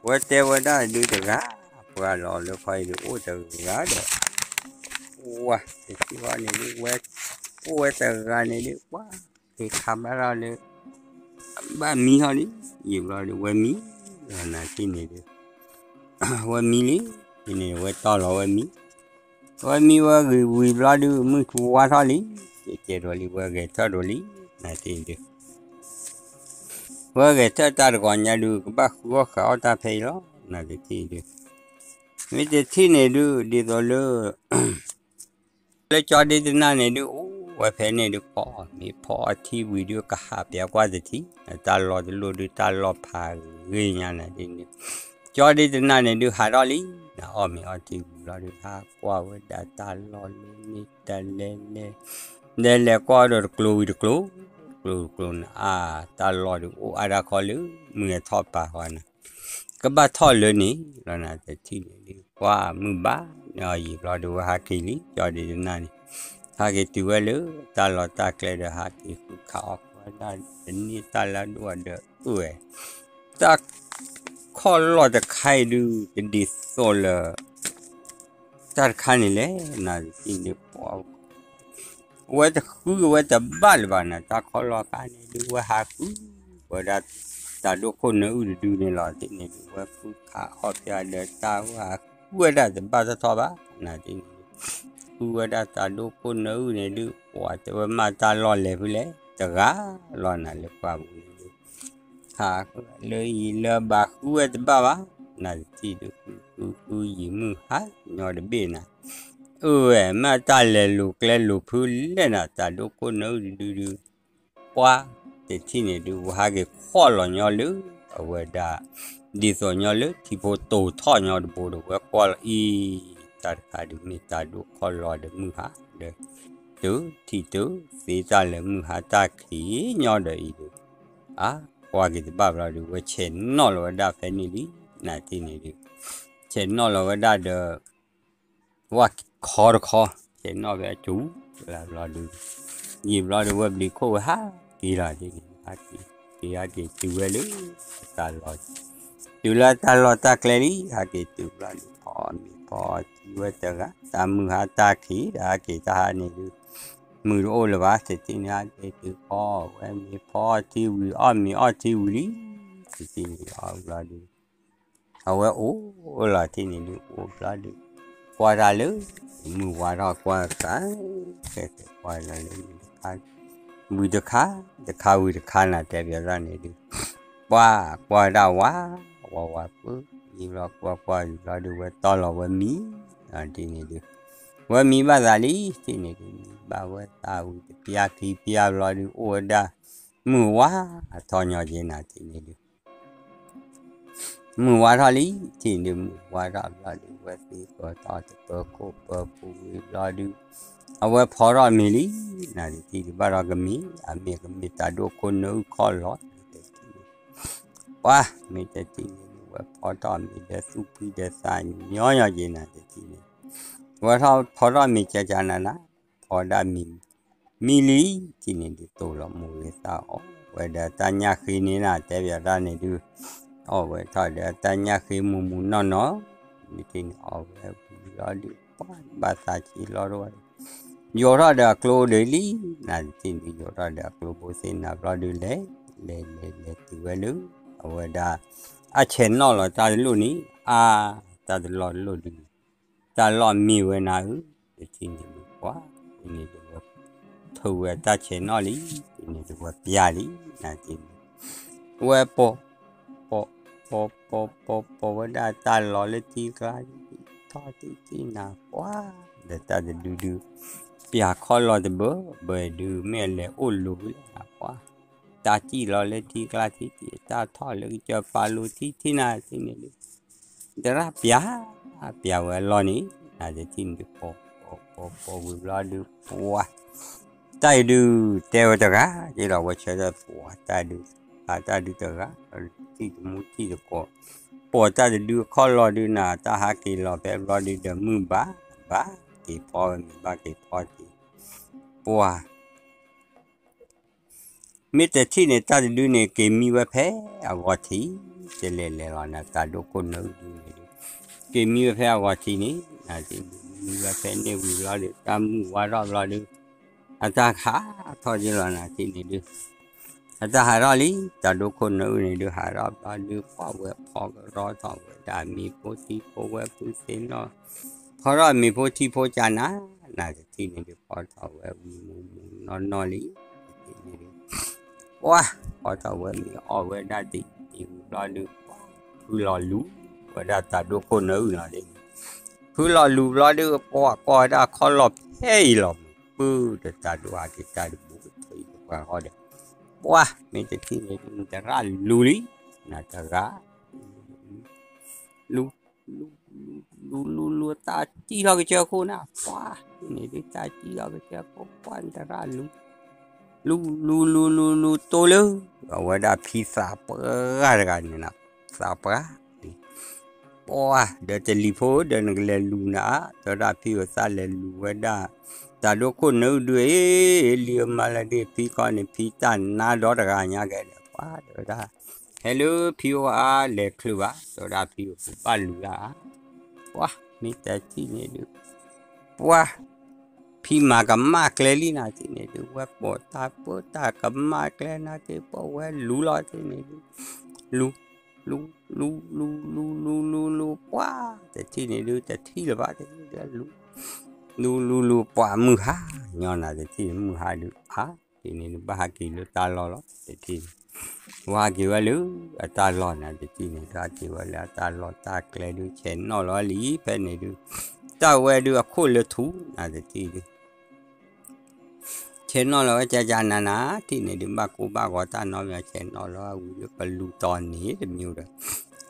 ဝဲတဲဝဲဒၣ်ဒုးတဂၤ, ပှၤလီၤလၢခီအံၤဒုး အိၣ်တဂၤဒီး ဝဲတထံၣ်ဃီန့ၣ်ဒုး ဝဲ အိၣ်ဝဲတဂၤန့ၣ်ဒုး ပှၤ က့ၤခးဘၣ်ထီၣ်လၢ ဘၣ်မံထီၣ်လံ, ယံာ်ဘျီဒုး ဝဲမံ, နတထံၣ်န့ၣ်ဒုး ဝဲမံလံ, တထံၣ်န့ၣ် ဝဲတီၢ်လီၤဝဲမံ, ဝဲမံဝဲဂ့ၤဝံၤဘျီဒုး မုၢ်ထူဝါထီၣ်လံ, ကဲကဲဒိးလံ ဝဲဂဲၤထၢၣ်ဒိးလံ, နတထံၣ်ဒုး ဝဲဂဲၤထၢၣ်တၢ်တဂီၤညါဒုး ကဘၣ်ဃုအီၣ်ဃုအီတၢ်ဖဲအံၤလီၤ, နတထံၣ်ဒုး မ့ၢ်တထံၣ်န့ၣ်ဒုး ဒ်သိးလၢ လၢကၠီဒ့တနၢ်န့ၣ်ဒုး အိၣ်ဝဲဖဲန့ၣ်ဒုး ဖီမ့ၤဖီအီထံဝံၤဒုး ကဟးပျးကွၢ်တထံၣ်, တၢ်လီၢ်တလိၣ်ဒုး တၢ်လီၢ်ဖးဂ့ၤညါနၤဒ်န့ၣ်, ကၠီဒ့တနၢ်န့ၣ်ဒုး ဟးထီၣ်လံ, နအီၣ်မ့ၤအီထံဝံၤဘျီဒုး ဟးကွၢ်ဝဲဒၣ်တၢ်လီၢ်လၢန့ၣ်တလဲလဲ, လဲလဲကွၢ်ဒီးတကျိၤဝံၤတကျိၤ, ကျိၤတကျိၤနအါ, တၢ်လီၢ်ဒုး အိၣ်အါဒၣ်ခီလၢ မုၢ်အထီၣ်ပာ်ဃီနၤ ကဘၣ်ထီၣ်လၢန့ၣ်လီၤနၤ, တထံၣ်န့ၣ်ဒုး ပှၤမုၢ်ဘၣ်န့ၣ်အီၤ ယံာ်ဘျီဒုး ဝဲဟးက့ၤလံ, ကၠီဒ့တနၢ်န့ၣ် ဟးက့ၤတုၤဝဲလၢ တၢ်လီၢ်တၢ်ကျဲဒီး ဟးက့ၤဃုခးအီၣ်ကွၢ်ဒၣ် တန့ၢ်တၢ်လၢအဒိၣ်အဒၢးအၢဝဲ, တၢ်ခီၣ်လီၢ်တခါအံၤဒုး တဒ်သိးလၢ တၢ်တခါန့ၣ်လဲၣ်, နတထံၣ်န့ၣ်ဒုး ပှၤ ဝဲတဃုဝဲတဘၣ်လၢၤဘၣ်နၤ, တၢ်ခီၣ်လီၢ်ခါန့ၣ်ဒုး ဝဲဟးဃုဝဲဒၣ် တၢ်ဒိၣ်ခိၣ်နၢအုၣ်တဒုန့ၣ်လီၤ, တထံၣ်န့ၣ်ဒုး ဝဲဃုခးအီၣ်ပျးဒီးတၢ် ဝဲဟးဃုဝဲဒၣ်တဘၣ်ထီၣ်ထီၣ်ဘၣ်, နတထံၣ်န့ၣ်ဒုး ဃုဝဲဒၣ်တၢ်ဒိၣ်ခိၣ်နၢအုၣ်န့ၣ်ဒုး ပှၤတဲဝဲမ့ၢ်တၢ်လီၢ်လဲၤဖဲလဲၣ်, တဂၤလီၤနၤလၢပှၢ်ပူၤန့ၣ်ဒုး ဟးလၢအံၤလၢဘၣ်ဃုဝဲတဘၣ်ဘၣ်, နတထံၣ်ဒုး ဃုဃုဃုယံာ်မုၢ်ဟါညီတဘ့ၣ်နၤ, အၢဝဲ မ့ၢ်တၢ်လဲၤလိာ်ကျဲလိာ်ဖုလဲၣ်နၤ, တၢ်ဒိၣ်ခိၣ်နၢအုၣ်တဒုဒုး ပှၤတထံၣ်န့ၣ်ဒုး ဝဲဟးက့ၤခီၣ်လီၤညီလၢ အဝဲဒၣ် ဒ်သိးညီလၢထံဖိတိၤထီၣ်ညီတဘိဒီး ဝဲကွၢ်လီၤအံၤ တၢ်တခါဒုးမ့ၢ်တၢ်ဒိၣ်ခီၣ်လီၤဒီးမုၢ်ဟါဒီး တုၤထံၣ်တုၤသ့တၢ်လၢမုၢ်ဟါတၢ်ခံးညီဒီးအံၤဒီး အါ ကွၢ်က့ၤတဘၣ်ဘျီဒုး ဝဲဆဲးနီၣ်လီၤဝဲဒၣ်ဖဲန့ၣ်လံ နၤတထံၣ်န့ၣ်ဒုး ဆဲးနီၣ်လီၤဝဲဒၣ်ဒီး ဝၣ်ခီတခီ ဆဲးနီၣ်ဖဲအစိၤလၢဘျီဒုး ယံာ်ဘျီဒုး ဝဲဘျံးခိၣ်ဝဲဟးက့ၤလီၤဒ်န့ၣ် ဟးက့ၤ က့ၤဟးက့ၤတုၤဝဲလၢ အတၢ်လီၢ် တုၤလၢအတၢ်လီၢ်တၢ်ကျဲလံ ဟးက့ၤတုၤဘျီဒုး ဖီမ့ၤဖီထံဝဲတဂၤ တၢ်မုၢ်ဟါတၢ်ခံးဒီး ဟးက့ၤတၢ်ဟါန့ၣ်ဒုး မုၢ်တအိၣ်လၢၤဘၣ် တထံၣ်န့ၣ် ဟးက့ၤတုၤဖီဝဲမ့ၤဖီထံဝံၤ အီၣ်မ့ၤအီၣ်ထံဝံၤလံ တထံၣ်န့ၣ်အီၤဘျီဒုး အဝဲအိၣ်လီၤထံၣ်န့ၣ်ဒုး အိၣ်ဘျီဒုး ကွၢ်တၢ်လၢ မုၢ်ဝါထီၣ်ကွၢ်တခါ ခဲကကွၢ်လီၤလၢမုၢ်တခါ ဝံၤတခါ တခါဝံၤတခါနၤ တဲပၠးတၢ်န့ၣ်ဒုး ပှၤကွၢ်ဒၣ်ဝါ ဝါဝါပှၢ် ယံာ်ဘျီကွၢ်ကွၢ်ယံာ်ဘျီဒုး ဝဲတီၢ်လီၤဝဲမံၤ ဒ်န့ၣ်ဒုး ဝဲမံၤဘၣ်သးလံ ထံၣ်န့ၣ်ဒုး မံၤဘၣ်ဝဲသးဝံၤတပျၢ်ခံပျၢ်ဘျီဒုး အိၣ်ဝဲဒၣ် မုၢ်ဝါထီၣ်ညီက့နၤ ထံၣ်န့ၣ်ဒုး မုၢ်ဝါထီၣ်လံ ထံၣ်န့ၣ်ဒုး မုၢ်ဝါထီၣ်ဘျီဒုး ဝဲသ့ၣ်ကီၤထီၣ်တပၢၤခိၣ်ပၢၤပူၤဝံၤဘျီဒုး အဝဲဖီထီၣ်မ့ၤလံ နၤတထံၣ်ဒုး ဘၣ်ဒီးကမ့ၢ် အမ့ၢ်ကမ့ၢ်တၢ်ဒိၣ်ခိၣ်နၢအုၣ်ခီၣ်လီၤ တထံၣ်န့ၣ် ပှၤ မ့ၢ်တထံၣ်န့ၣ်ဒုး ဝဲဖီထီၣ်မ့ၤဒီးသူၣ်ဖှံဒီးသးညီညီက့နၤ တထံၣ်န့ၣ် ဝဲထီၣ်ဖီထီၣ်မ့ၤကကနၤနၤ ဖီဒၣ်မံၤ မံလံ ထံၣ်န့ၣ်ဒုး တိၢ်လီၤမိၢ်ဂ့ၤသးအီၣ်ဝဲဒီးတၢ်ညၣ်ဃ့န့ၣ်နၤ တဲပၠးတၢ်န့ၣ်ဒုး အီၣ်ဝဲထီၣ်ဒီးတၢ်ညၣ်ဃ့မူၤမူၤနီၢ်နီၢ် မ့ၢ်ထံၣ်န့ၣ်အီၣ်ဝဲဝံၤလီၤဒုး ပှၤဘၣ်သးဆံးလီၤတဝဲ ယိးထီၣ်ဒီးအကျိဒၢးလံ နၤတထံၣ်န့ၣ် ယိးထီၣ်ဒီးအကျိဘိသ့ၣ်နၤဘျီဒုးလဲၤ လဲၤလဲၤလဲၤတုၤဝဲလၢ အဝဲဒၣ် အဆဲးနီၣ်လီၤတၢ်တလိၣ်န့ၣ် အါ တၢ်တလီၢ်တလိၣ်ဒုး တၢ်လီၢ်မ့ၢ်ဝဲနၤဧၢ တထံၣ်န့ၣ်ဒုး ပှၤ ထံၣ်န့ၣ်ဒုးဝဲ ထုးဝဲတၢ်ဆဲးနီၣ်လံ ထံၣ်န့ၣ်ဒုးဝဲပျၢ်လံ နၤတထံၣ်န့ၣ် ဝဲပိာ် ပိာ် ပိာ် ပိာ် ပိာ် ပိာ်ဝဲဒၣ်တၢ်လီၢ်လၢထံကျါ ထီၣ်ထံၣ်ထံၣ်နၤ ပှၤ ဒီးတၢ်တဒုဒုး ပျၢ်ခီၣ်လီၤတဘၢဘၢဒုး မ့ၢ်အလဲၤအိၣ်လိၤဝဲလၢနၤ ပှၤ တၢ်စံၣ်လီၤလၢထံကျါထံၣ်ထံၣ် တၢ်ထီၣ်လၢကစၢၢ်ပာ်လိၤထံၣ်ထံၣ်နၤ ထံၣ်န့ၣ်ဒုး တရၣ်ပျၢ် ပျၢ်ဝဲအလီၢ်န့ၣ် နၤတထံၣ်န့ၣ်ဒုး ပိာ် ပိာ် ပိာ် ပိာ်ဝံၤဘျီဒုး ပှၤ တၢ်အံၤဒုး တဲဝဲတဂၤ ယ့ၢ်ဒီးဝဲဆၢထၢၣ်ပှၤ တၢ်ဒုး တၢ်ဒုးတဂၤ ထံၣ်တမူထံၣ်တကိး ပိာ်တၢ်တဒုအခီၣ်လီၢ်ဒုးနၤ တၢ်ဟးက့ၤလီၤဖဲဘျီဒုးဒီးမုၢ်ဘၣ် ဘၣ်က့ၤဖီဝဲမ့ၤဘၣ်က့ၤဖီက့ၤ ပှၤ မ့ၢ်တထံၣ်န့ၣ် တၢ်တဒုန့ၣ် က့ၤမံဝဲဖဲအဂီၤထံး တလဲၤလဲၤလီၤနၤ တၢ်ဒိၣ်ခိၣ်နၢအုၣ်ဒုန့ၣ်ဒုး က့ၤမံဝဲဖဲအဂီၤထံးန့ၣ် နၤတထံၣ်န့ၣ်ဒုး မံဝဲဖဲန့ၣ်ဝံၤဘျီဒုး တၢ်မုၢ်ဝါထီၣ်ဘျီဒုး အတၢ်ဟးထီၣ်က့ၤလီၤ နၤတထံၣ်န့ၣ်ဒုး အတၢ်ဟးထီၣ်လံ တၢ်ဒိၣ်ခိၣ်နၢအုၣ်န့ၣ်ဒုး ဟးထီၣ်ဘျီဒုး ပှၤဝဲဖီကရီထီၣ်ဝဲဒၣ်မ့ၤဖိထံဖိဝဲဖုသ့ၣ်နီၣ် ဖီထီၣ်မ့ၤဖိထံဖိကနၤ နၤတထံၣ်န့ၣ်ဒုး ဖီထီၣ်ဝဲဝံၤမူၤမူၤနီၢ်နီၢ်လံ နၤတထံၣ်န့ၣ်ဒုး ပှၤ ဖီထီၣ်ဝဲမ့ၤအီၣ်ဝဲဒၣ်တံၤတံၤဝံၤဘျီဒုး ဖုလီၤလူၤဝဲဒၣ်တၢ်ဒိၣ်ခိၣ်နၢအုၣ်နီၤဒ်န့ၣ် ဖုလီၤလူၤဘျီဒုး ပှၤကွၢ်ဝဲဒၣ်ခီၣ်လီၢ်ဖဲအံၤလီၤ မုၢ်ပုၢ်ဒီးတၢ်ဒိၣ်ဟးက့ၤတၢ်ဒုးဘူးကထၢအံၤတပှၤဃီဒီး ပှၤ မ့ၢ်တထံၣ်န့ၣ်ဒုး နတရၣ်လူၤလံ နတဂၤ လူၤ လူၤ လူၤ လူၤ လူၤ လူၤ တၢ်စံၣ်ထီၣ်ကစၢၢ်ခိၣ်နၤ ပှၤ န့ၣ်ဒုး တၢ်စံၣ်ထီၣ်ကစၢၢ်ခိၣ် ပှၤ နတရၣ်လူၤ လူၤ လူၤ လူၤ လူၤ လူၤ တိၢ်လၢ အဝဲဒၣ်ဖံသးပှၢ်တဂၤန့ၣ်နၤ သးပှၢ် ပှၤ ဒီးတလံၤဖိ ဒီးနကလဲၤလူၤနၤ တဲဝဲဒၣ်ဖံဧၢ သးလဲၤလူၤဝဲဒၣ် တၢ်ဒိၣ်ခိၣ်နၢအုၣ်ဒုးအ့ၣ် လံအမါလၢဒ့ၣ်ဖံခီန့ၣ် ဖံတၢ်နါဒီတဂၤညါကဲဒီး ပှၤ တဲဝဲဒၣ် ဟဲလၢဖံအိၣ်အါ လဲၤချုးဘၣ် တဲဝဲဒၣ်ဖံဧၢ ပဘၣ်လူၤလၢအါ ပှၤ မ့ၢ်တထံၣ်န့ၣ်ဒုး ပှၤ ဖံမၤကမၣ်ကျဲလံနၤတထံၣ်န့ၣ်ဒုး ဝဲပိာ်တၢ်ပၢတၢ်ကမၣ်ကျဲနၤတထံၣ် ပဝဲလူၤလီၤတထံၣ်န့ၣ်ဒုး လူၤ လူၤ လူၤ လူၤ လူၤ လူၤ လူၤ လူၤ ပှၤ တထံၣ်န့ၣ်ဒုး တထံၣ်လၢၤဘၣ် တထံၣ်ဒုးလူၤ လူၤ လူၤ လူၤ ပှၤမုၢ်ဟါ ညီနၤတထံၣ်န့ၣ် မုၢ်ဟါဒုး အါ တထံၣ်န့ၣ်ဒုး ဘၣ်ဟးက့ၤလၢတၢ်လီၢ်လီၤ တထံၣ်န့ၣ် ဝဲဟးက့ၤဝဲလၢအတၢ်လီၢ်နၤတထံၣ်န့ၣ် ဟးက့ၤဝဲလၢအတၢ်လီၢ်တၢ်ကျဲဒုး ဆဲးနီၣ်လီၤလံ ဖဲန့ၣ်ဒုး တၢ်ဝဲဒုးအခိၣ်လၢထူနၤတထံၣ်ဒုး ဆ ဆဲးနီၣ်လီၤဝဲကကနၤနၤ ထံၣ်န့ၣ်ဒုး ဘၣ်ကိၢ်ဘၣ်ဂီၤတၢ်နီတမံၤ ဆဲးနီၣ်လီၤဝဲဝံၤဒုး ပလူၤတီၤန့ၣ်တမံၤဒီး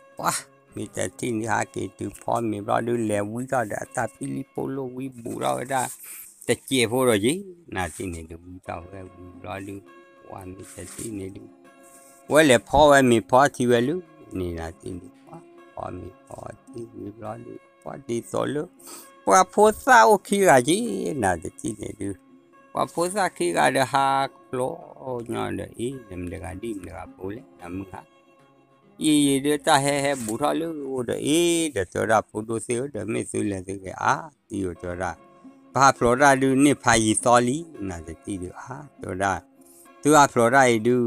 ပှၤ မ့ၢ်တထံၣ်န့ၣ်ဟးက့ၤတုၤဖီမ့ၤဘျီဒုး လဲၤဝံထီၣ်ဒီးအတၢ်ပံလံပိလိၣ်ဝံဘူးထီၣ်ဝဲဒၣ် တစဲးဖိဒီးက့ၤ နၤထံၣ်န့ၣ်ဒုး ဝံထီၣ်ဝဲဝံၤဘျီဒုး ပှၤမ့ၢ်တထံၣ်န့ၣ်ဒုး ဝဲလဲၤဖီဝဲမ့ၤဖီထံဝဲလၢန့ၣ် နၤထံၣ်န့ၣ် ပှၤဖီမ့ၤဖီထံဝံၤဘျီဒုး ပှၤဒ်သိးလၢ ပှၤဖိသၣ်အိၣ်ခံဂၤက့ၤ နၤတထံၣ်န့ၣ်ဒုး ပှၤဖိသၣ်ခံဂၤဒီးဟးဖျိညီဒီး အ့ၣ် မတဂၤဒ်မတဂၤဖိလဲၣ် နမုၢ်ဟါ အံၤယံၤဒုး တၢ်ဟဲဟဲဘူးထီၣ်လၢအိၣ်ဒီး အ့ၣ် ဒီးတဲဝဲဒၣ် ဖိဒိၣ်သ့ၣ်ဧၢ ဒီးမ့ၢ်သုလဲၤသုက့ၤအါ သံဧိၤတဲဝဲဒၣ် ပဟးဖျိးတၢ်ဒုး န့ၢ်ဖးယံၤသီလံ နၤတထံၣ်ဒုး အါ တဲဝဲဒၣ် သုဟးဖျိးတၢ်အံၤဒုး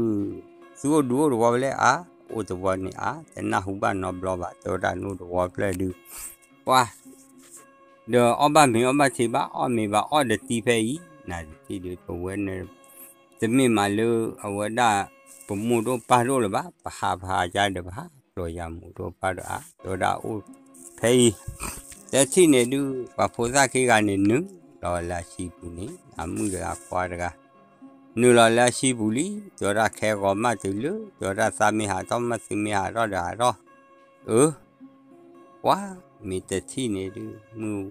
သုအိၣ်ဒူအိၣ်တဝီဖဲလဲၣ် အါ အိၣ်တဝီန့ၣ် အါ တနၢ်ဟူဘၣ်နီတဘျီဘၣ် တဲဝဲဒၣ် နအိၣ်တဝီဖျၢၣ်ဒုး ပှၤ ဒီးအီၣ်ဘၣ်မ့ၤအီၣ်ဘၣ်ထံဘၣ် အီၣ်မ့ၤဘၣ်အီၣ်ဒီးတံၢ်ဖဲအံၤ နၤတထံၣ်ဒုး ပဝဲန့ၣ် တမ့ၢ်မးလၢအဝဲဒၣ် ပမိၢ်ဒိၣ်ပၢ်ဒိၣ်လၢၤဘၣ် ပဟးပဟးကါဒီး ပဟးဖျိးယၤမိၢ်ဒိၣ်ပၢ်ဒိၣ်အါ တဲဝဲဒၣ်အိၣ်ဖဲအံၤ တထံၣ်န့ၣ်ဒုး ပှၤဖိသၣ်ခံဂၤန့ၣ် နုာ်လီၤလၢအဆံပူၤန့ၣ် အမုၣ်တဂၤခွါတဂၤ နုာ်လီၤလၢအဆံပူၤလံ တဲဝဲဒၣ် ခဲဂီၤမးတုၤလၢ တဲဝဲဒၣ် သးမ့ၢ်ဟးထီၣ်မး သုမ့ၢ်ဟးထီၣ်ဒီးဟးထီၣ် အၢ ပှၤ မ့ၢ်တထံၣ်န့ၣ်ဒုး မုၢ်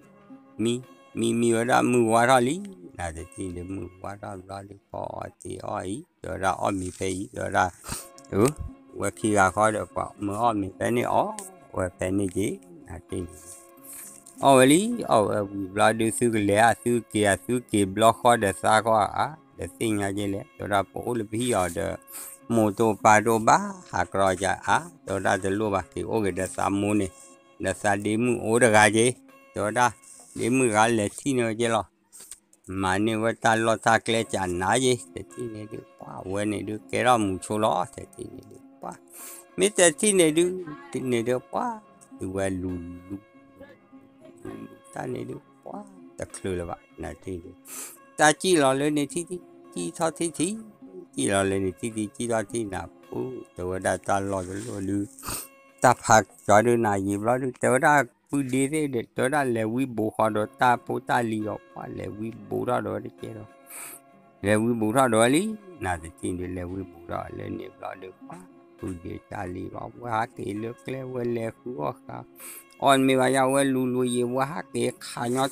မံ မံမံဝဲဒၣ်မုၢ်ဝါထီၣ်လံ နၤတထံၣ်န့ၣ်ဒုး မုၢ်ဝါထီၣ်ဘျီဒုး ဖီအီၣ်တ့ၤအီၣ်အံၤ တဲဝဲဒၣ် အီၣ်မ့ၤဖဲအံၤ တဲဝဲဒၣ် အၢ ဝဲခံဂၤဃီဒီး ပှၤမ့ၢ်အီၣ်မ့ၤဖဲန့ၣ်အီၣ်ဝဲဖဲန့ၣ်က့ၤ နၤတထံၣ်န့ၣ် အီၣ်ဝဲလံ အီၣ်ဝဲဝံၤဘျီဒုး သုကလဲၤဧါ သုက့ၤဧါ သုက့ၤဘျီဃီဒီးသးဃီဧါ ဒီးသ့ၣ်ညါက့ၤလဲၣ် တဲဝဲဒၣ် ပအိၣ်လၢပဟံၣ်အီၤဒီး မိၢ်တအိၣ်ပၢ်တအိၣ်ဘၣ် ဟးကြီကဧါ တဲဝဲဒၣ် တလိၣ်ဘၣ် က့ၤအိၣ်က့ၤဒီးသးမိၢ်န့ၣ် ဒီးသးဒ့မုၣ်အိၣ်တဂၤက့ၤ တဲဝဲဒၣ် ဒ့မုၣ်တဂၤလဲၤထံၣ်န့ၢ်ဝဲက့ၤလီၤ မၤန့ၢ်ဝဲတၢ်လီၢ်တၢ်ကျဲကနၤယ့ၤ တထံၣ်န့ၣ်ဒုး ပှၤဝဲန့ၣ်ဒုး ကဲထီၣ်မူၤဆိလီၤ တထံၣ်န့ၣ်ဒုး ပှၤ မ့ၢ်တထံၣ်န့ၣ်ဒုး န့ၣ်ဒုး ပှၤ သုဝဲလူၤလူၤ တၢ်န့ၣ်ဒုး ပှၤ တချုးလၢၤဘၣ် နထံၣ်ဒုး တၢ်စံၣ်လီၤလၢန့ၣ်ထံၣ်ထံၣ် စံၣ်ထီၣ်ထံၣ်ထံၣ် စံၣ်လီၤလၢန့ၣ်ထံၣ်ထံၣ် စံၣ်ထီၣ်ထံၣ်နၤ ပူၤ တဲဝဲဒၣ်တၢ်လီၢ်တလီၢ်ဒုး တၢ်ဖးကၠီဒုးနၤယံာ်ဘျီဒုး တဲဝဲဒၣ် ပုၢ်ဒ့သ့ၣ်ဒီး တဲဝဲဒၣ်လဲၤဝံဘူးဃီဒီးတၢ်ဖိတၢ်လံၤဒီး ပှၤလဲၤဝံဘူးထီၣ်ဒီးတကဲဒီး လဲၤဝံဘူးထီၣ်ဒီးဝဲလံ နၤတထံၣ်ဒုး လဲၤဝံဘူးထီၣ်လၢန့ၣ်ဘျီဒုး ပှၤ ပုၢ်ဒ့တၢ်လံၤဘၣ် ဝဲဟးက့ၤလၢကျဲ ဝဲလဲၤဃုအီၣ်ဃာ် အီၣ်မ့ၤဘၣ်ယါ ဝဲလူၤလူၤယံာ် ဝဲဟးက့ၤခးညီ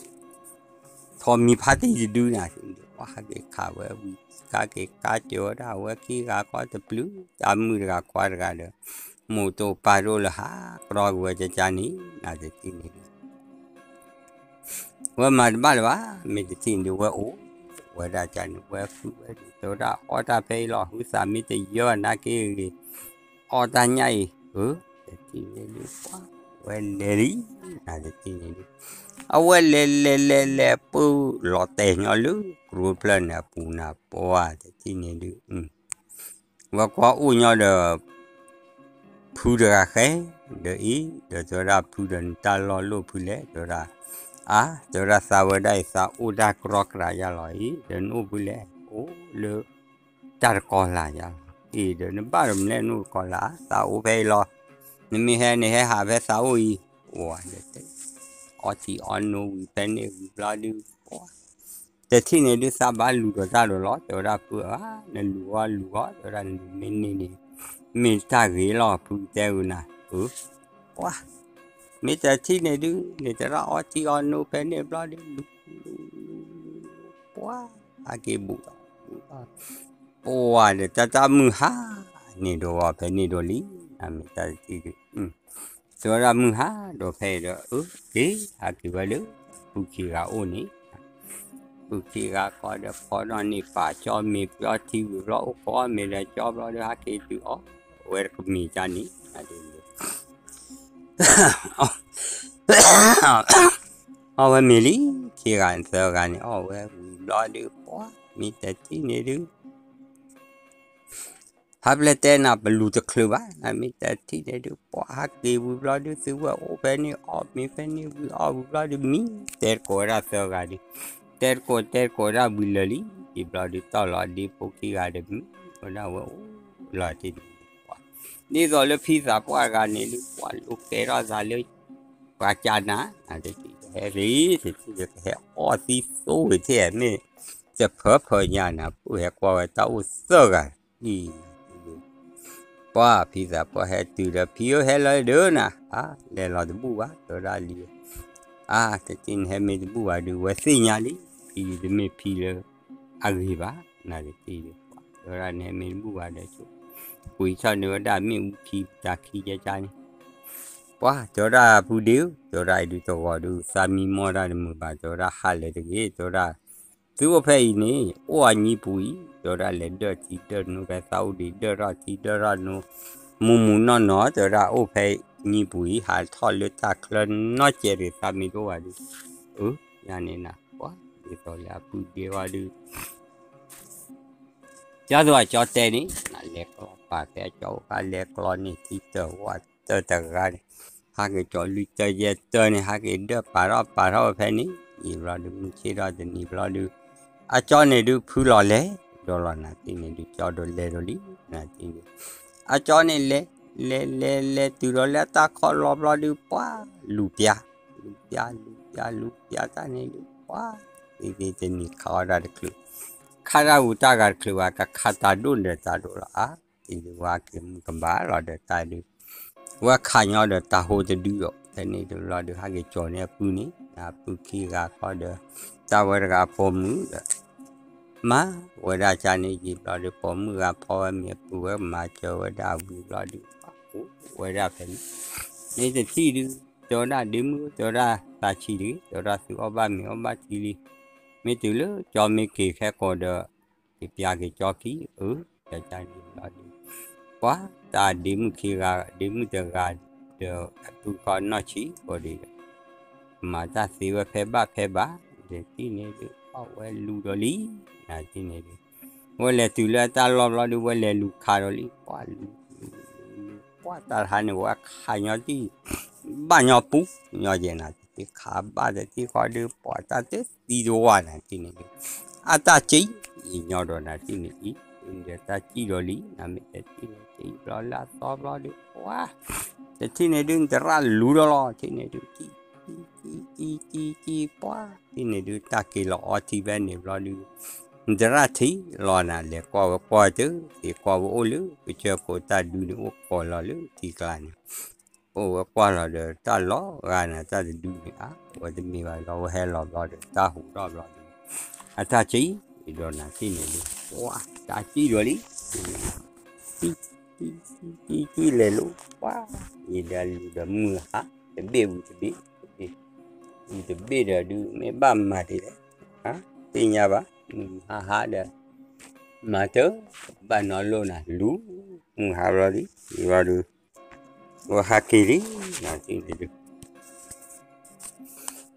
ထိးမံၤဖးတံၢ်တဒုနၤ ဝဲဟးက့ၤခးဝဲဝံၤ ကါက့ၤကါစၢၤဝဲဒၣ် ဝဲခံဂၤဃီတပျုၤ တၢ်မုၣ်တဂၤခွါတဂၤဒီး မိၢ်တအိၣ်ပၢ်တအိၣ်လၢဟးကြီက့ၤဝဲကကါန့ၣ် နၤတထံၣ်န့ၣ်ဒုး ဝဲမၤတဘၣ်လၢၤဘၣ် မ့ၢ်တထံၣ်န့ၣ်ဒုး ဝဲအိၣ်ဝဲဒၣ်ကန့ၣ် ဝဲဃုဝဲဒၣ် တဲဝဲဒၣ်အီၣ်တၢ်ဖဲအံၤလီၤ ဟုသးမ့ၢ်တယၢနာ်က့ဂ့ၤ အီၣ်တၢ်ညၣ်အံၤ အၢ တထံၣ်န့ၣ်ဒုး ပှၤ ဝဲလဲၤလံ နၤတထံၣ်န့ၣ်ဒုး အဝဲလဲၤလဲၤလဲၤလဲၤ ပုၢ်လီၤတဲာ်ညီလၢ ကရူၢ်ဖျၢၣ်န့ၣ်အပူၤနၤ ပှၤ တထံၣ်န့ၣ်ဒုး ဝဲကွၢ်အိၣ်ညီဒီး ဖုတဂၤဃဲ ဒီးအံၤ ဒီးတဲဝဲဒၣ်ဖုဒီးနတၢ်လီၢ်လိၣ်ဖုလဲၣ် တဲဝဲဒၣ် အါ တဲဝဲဒၣ်သးဝဲဒၣ်အံၤ သးအိၣ်တၢ်ကြီကြးယါလီၤအံၤ ဒီးနအိၣ်ဖုလဲၣ် အိၣ်လၢ တၢ်တကီၤလၢ်ယါလီၤ အံၤဒီးနဘၣ်ဒီးမနုၤလဲၣ်နအိၣ်တကီၤလၢ် သးအိၣ်ဖဲအံၤလီၤ နမ့ၢ်ဟဲန့ၣ်ဟဲဟးဖဲသးအိၣ်အံၤ အိၣ်ဝဲ အီထံအီနိဝံၤဖဲန့ၣ်ဝံၤဘျီဒုး တထံၣ်န့ၣ်ဒုးသးဘၣ်လူၤဒီးတၢ်ဒီးလီၤ တဲဝဲဒၣ်ဖုဧၢ နလူၤဂီၢ်လူၤဂီၢ် တဲဝဲဒၣ်နလူၤမ့ၢ်န့ၢ်န့ၣ် မ့ၢ်တၢ်ဂ့ၤလီၤ ဖုကတဲဂုာ်နၤ အၢ ပှၤ မ့ၢ်တထံၣ်န့ၣ်ဒုး န့ၣ်တဲဒၣ်အီထံအီနိဖဲန့ၣ်ဘျီဒုး လူၤ လူၤ လူၤ လူၤ ပှၤ ဟဲက့ၤဘူးထီၣ် ဘူးထီၣ် ပှၤဒီးတၢ်တၢ်မုၢ်ဟါ န့ၣ်ဒိးဂီၤဖဲန့ၣ်ဒိးလံ နမ့ၢ်တၢ်တထံၣ်ဒုး တဲဝဲဒၣ်မုၢ်ဟါဒိးဖဲအံၤဒီး အၢ က့ၤ ဟဲက့ၤဝဲလၢ ပုၢ်ခံဂၤအိၣ်န့ၣ် ပုၢ်ခံဂၤဃီဒီးဖီနီၣ်န့ၢ်ပာ်ကၠီမ့ၤပျီထံဝံၤဘျီ အိၣ်ခိးအီၣ်မ့ၤဒီးကၠီဘျီဒီး ဟဲက့ၤတုၤအီၣ် ဝဲတကမ့ၢ်ကၢ်န့ၣ် အီၣ်ဝဲမ့ၤလံ ခံဂၤသၢဂၤန့ၣ် အီၣ်ဝဲဝံၤဘျီဒုး ပှၤ မ့ၢ်တထံၣ်န့ၣ်ဒုး ဟးပျဲၢ်တဲနၤ ပလူၤတချုးဘၣ် နမ့ၢ်တထံၣ်န့ၣ်ဒုး ပှၤဟးက့ၤဝံၤဘျီဒုး သုဝဲအိၣ်ဖဲန့ၣ် အီၣ်မ့ၤဖဲန့ၣ်ဝံၤအီၣ်ဝံၤဘျီဒုး မံ တဲတကိးဝဲဒၣ်သၢဂၤဒုး တဲတကိးတဲတကိးဝဲဒၣ်ဝံၤလၢာ်လံ ဒ်ဘျီဒုး တီၢ်လီၤဒ့ဖိခံဂၤဒီး မံဝဲဒၣ်ဝဲအိၣ်လီၤတံၢ်ဒုး ပှၤ ဒ်သိးလၢဖံသးပှၢ်တဂၤန့ၣ်ဒုး ပှၤလိၤကဲထီၣ်သးလၢ ပှၤကနၤ တထံၣ်ကဟဲသ့ တထံၣ်ကဟဲအီၣ်သံသိဝံၤထံၣ်မ့ၢ် တဖၢဖၢညါနၤ ဖုဟဲကွၢ်ဝဲတၢ်အိၣ်သၢဂၤအံၤ ပှၢ်ဖံသးပှၢ်ဟဲတုၤဒီး ဖံဧၢ ဟဲလီၤဒုးနၤ, အါ လဲၤလီၤတဘူၣ်ဘၣ် တဲဝဲဒၣ်လံ, အါ တထံၣ်နဟဲမ့ၢ်တဘူၣ်ဘၣ်ဒုး ဝဲသ့ၣ်ညါလံ, ဖံဒုးတမ့ၢ်ဖံလၢအဂ့ၤဘၣ် နၤတထံၣ်ဒုး, တဲဝဲဒၣ်နဟဲမ့ၢ်တဘူၣ်ဘၣ်ဒီး ကွံာ်ထီၣ်န့ၢ်ဝဲဒၣ်မ့ၣ်အူခံ တၢ်ခံကကါန့ၣ် ပှၢ် တဲဝဲဒၣ်ဖုဒ့ဧၢ တဲဝဲဒၣ်အံၤဒုးတဂီၤဒုး သးမံမီၢ်တၢ်တမုာ်ဘၣ် တဲဝဲဒၣ်ဟးလၢာ်တဂ့ၤ တဲဝဲဒၣ် သုအိၣ်ဖဲအံၤန့ၣ် အိၣ်အညံပူၤအံၤ တဲဝဲဒၣ်လဲၤဒၢၣ်ထံဒၢၣ်နိဖဲသးအိၣ်ဒံး ဒၢၣ်ထီၣ်ထံဒၢၣ်ထီၣ်နိ မူမူနီၢ်နီၢ် တဲဝဲဒၣ်အိၣ်ဖဲညံပူၤအံၤ ဟးထီၣ်လၢတၢ်ချၢနီၢ်ကဲးတဂ့ၤ သးမံတအိၣ်ဘၣ်ဒုး, အၢ ယၤန့ၣ်နၤ ပှၢ် ဒ်သိးလၢအဖုဒ့ဝဲဒုး ကၠီသိးအကၠီတဲန့ၣ် နလဲၤကျီပာ်ဖဲအကၠီအိၣ်ခါလဲၤကျီန့ၣ် ထံတၢၢ်ဝၣ်တၢၢ်တဂၤန့ၣ် ဟးက့ၤကၠီလွံၢ်တၢၢ်ယဲၢ်တၢၢ်န့ၣ် ဟးက့ၤဒၢၣ်ပာ်ထီၣ်ပာ်ထီၣ်ဝဲဖဲန့ၣ် ယံာ်ဘျီဒုး မုၢ်ဆ့ၣ်ထီၣ်တနံၤဘျီဒုး အကၠီန့ၣ်ဒုး ဖုလီၤလဲၤဒီးလီၤ နၤတထံၣ်န့ၣ်ဒုး ကၠီဒိးလဲၤဒီးလံ နၤတထံၣ်န့ၣ် အကၠီန့ၣ်လဲၤ လဲၤလဲၤလဲၤတုၤဒီးလၢအတၢ်ခီၣ်လီၤဘျီဒုး ပှၢ် လူၤပျါ လူၤပျါ လူၤပျါ လူၤပျါတၢ်န့ၣ်ဒုး ပှၢ် သ့သ့တနံၤခးအီၣ်တၢ်တချုး ခးတၢ်ဂူာ်တၢ်ဂၤတချုးဘၣ် ကခးတၤဒိၣ်ဒီးတၤဒိၣ်လီၤ အါ တံၤဒုးဝဲက့ၤမုၢ်ကဘၣ်လီၤဒီးတၢ်ဒုး ဝဲခးညီဒီးတၤဟိတဒုဒီး ဖဲန့ၣ်ဒုးလီၤဒုး ဟးက့ၤကၠီန့ၢ်အပုၢ်န့ၣ် အပုၢ်ခံဂၤခီဒီး တၢ်ဝဲတဂၤအဖိမုၣ်ဒီး မၤဝဲဒၣ်ကၠီန့ၣ်ယံာ်ဘျီဒုး ပိာ်မုၣ်ဂၤဖီဝဲမ့ၤအပုၢ်ဝဲမၤစၢၤဝဲဒၣ်ဝံၤဘျီဒုး ပှၢ်အိၣ်ဝဲဒၣ်ဖဲန့ၣ် န့ၣ်တထံၣ်ဒုး တဲဝဲဒၣ်ဒ့မုၣ် တဲဝဲဒၣ်သးဆံးတဂ့ၤ တဲဝဲဒၣ်သုအီၣ်ဘၣ်မ့ၤအီၣ်ဘၣ်ထံလံ မ့ၢ်တုၤလၢကၠီမ့ၢ်က့ၤခဲကိာ်ဒီး က့ၤပျါက့ၤကၠီခံ အၢ ကၠီန့ၣ်ဘျီဒုး ပှၢ်တၢ်ဒ့မုၣ်ခံဂၤ ဒ့မုၣ်တဂၤဒီး အပုၢ်ခီနီၢ်ဆံးကိးဒံးဒီး မၤတၢ်သ့ဝဲဖဲဘၣ်ဖဲဘၣ် တထံၣ်န့ၣ်ဒုး ပှၢ်ဝဲလူၤဒီးလံ နၤတထံၣ်န့ၣ်ဒုး ဝဲလဲၤတုၤလၢအတၢ်လီၢ်ဘျီဒုး ဝဲလဲၤလူၤခးဒီးလံ ပှၢ်လူၤလူၤလူၤလူၤ ပှၢ်တၢ်တဟါန့ၣ် ဝဲခးညီတံၢ် ဘၣ်ညီပူၤညီယဲၢ် နၤတထံၣ်ခးဘၣ်တထံၣ်ဃီဒုး ပှၢ်တၢ်တသံတဝါ နၤတထံၣ်န့ၣ်ဒုး အတၢ်ကံၣ်အံၤညီဒီး နၤတထံၣ်န့ၣ်အံၤ ဒုးတၢ်ကံၣ်ဒီးလံ နမ့ၢ်တထံၣ်န့ၣ် ကံၣ်ဘျီလၢအသီဘျီဒုး ပှၢ် တထံၣ်န့ၣ်ဒုး နတရၣ်လူၤဒီးလီၤ ထံၣ်န့ၣ်ဒုး ကံၣ် ကံၣ် ကံၣ် ကံၣ် ကံၣ် ပှၢ် ထံၣ်န့ၣ်ဒုး တၢ်က့ၤလီၤအီထံဖဲန့ၣ်ဘျီဒုး နတရၣ်ထံၣ်လီၤနၤ လဲၤကွၢ်ဝဲကွၢ်တၢ် သ့ကွၢ်ဝဲအိၣ်လၢ ကစၢၢ်ခိၣ်တၢ်ဒုးန့ၣ် အိၣ်ကိးလီၤလၢထံကျါန့ၣ် အိၣ်ဝဲကွၢ်လီၤဒီးတၢ်လီၤဂာ်နၤ တၢ်တဒုန့ၣ် အါ ဝဲတမ့ၢ်ဘၣ်လီၤ ဝဲဟဲလီၤဘျီဒီး တၢ်ဟူးထီၣ်ဘျီဒီး အတၢ်ကံၣ်ဒီးနၤတထံၣ်န့ၣ်ဒုး ပှၢ် တၢ်ကံၣ်ဒီးလံ ကံၣ် ကံၣ် ကံၣ် ကံၣ် လဲၤလိၤ ပှၢ် ယံာ်ဒီးလူၤဒီးမုၢ်ဟါ တဘ့ၣ်ဝံၤတဘ့ၣ် ဝံၤတဘ့ၣ်ဒီးဒုး မ့ၢ်ဘၣ်မၤဒ်လဲၣ် သ့ၣ်ညါဘၣ် မုၢ်ဟါဟါဒီး မၤတၢ် ဘၣ်နီၢ်လိၣ်နၤ လူၤ မုၢ်ဟါဘျီဒုး ယံာ်ဘျီဒုး ဝဲဟးက့ၤလံ နၤတထံၣ်န့ၣ်ဒုး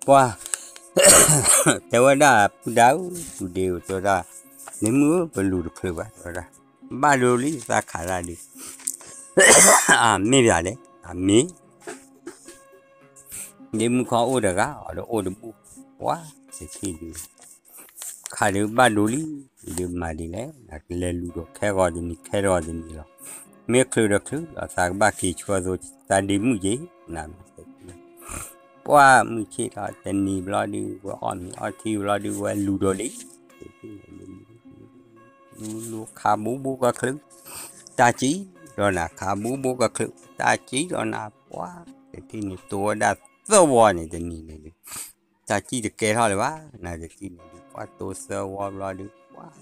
ပှၢ် တဲဝဲဒၣ် ပုၢ်ဒါဧၢ ပုၢ်ဒ့ဧၢ တဲဝဲဒၣ် ဒ့မုၣ်ဧၢ ပလူၤတချုးဘၣ် တဲဝဲဒၣ် ဘၣ်ဒိလံ သးခးတၢ်ဒုး အမ့ၢ်ပၠးလဲၣ် အမ့ၢ် ဒ့မုၣ်ခီအိၣ်တဂၤ အီၤဒီးအိၣ်တဘူၣ် ပှၢ် တထံၣ်ဒုး ခးဒုးဘၣ်ဒိလံ ဒုးမၤဒ်လဲၣ် နကလဲၤလူၤဒီးခဲဂီၤတနံၤ ခဲဂီၤတနံၤလီၤ မ့ၢ်ချုးဒီးချုးလီၤ သးကဘၣ်က့ၤဆှၢသိ တၢ်ဒ့မုၣ်က့ၤ နမ့ၢ် ပှၢ်မုၢ်ဆ့ၣ်ထီၣ်တနံၤဘျီဒုး ဝဲအီၣ်မ့ၤအီထံဘျီဒုး ဝဲလူၤဒီးလံ လူၤလူၤခးဘူးဘူးကချုး တၢ်ကံၣ်ဒီးနၤ ခးဘူးဘူးကချုး တၢ်ကံၣ်ဒီးနၤ ပှၢ် တထံၣ်န့ၣ် တိဝဲဒၣ်သၢဝီန့ၣ်တနံၤန့ၣ်ဒုး တၢ်ကံၣ်တကဲထီၣ်လၢၤဘၣ် နၤတထံၣ်န့ၣ်ဒုး ပှၢ်တိသၢဝီဘျီဒုး ပှၢ်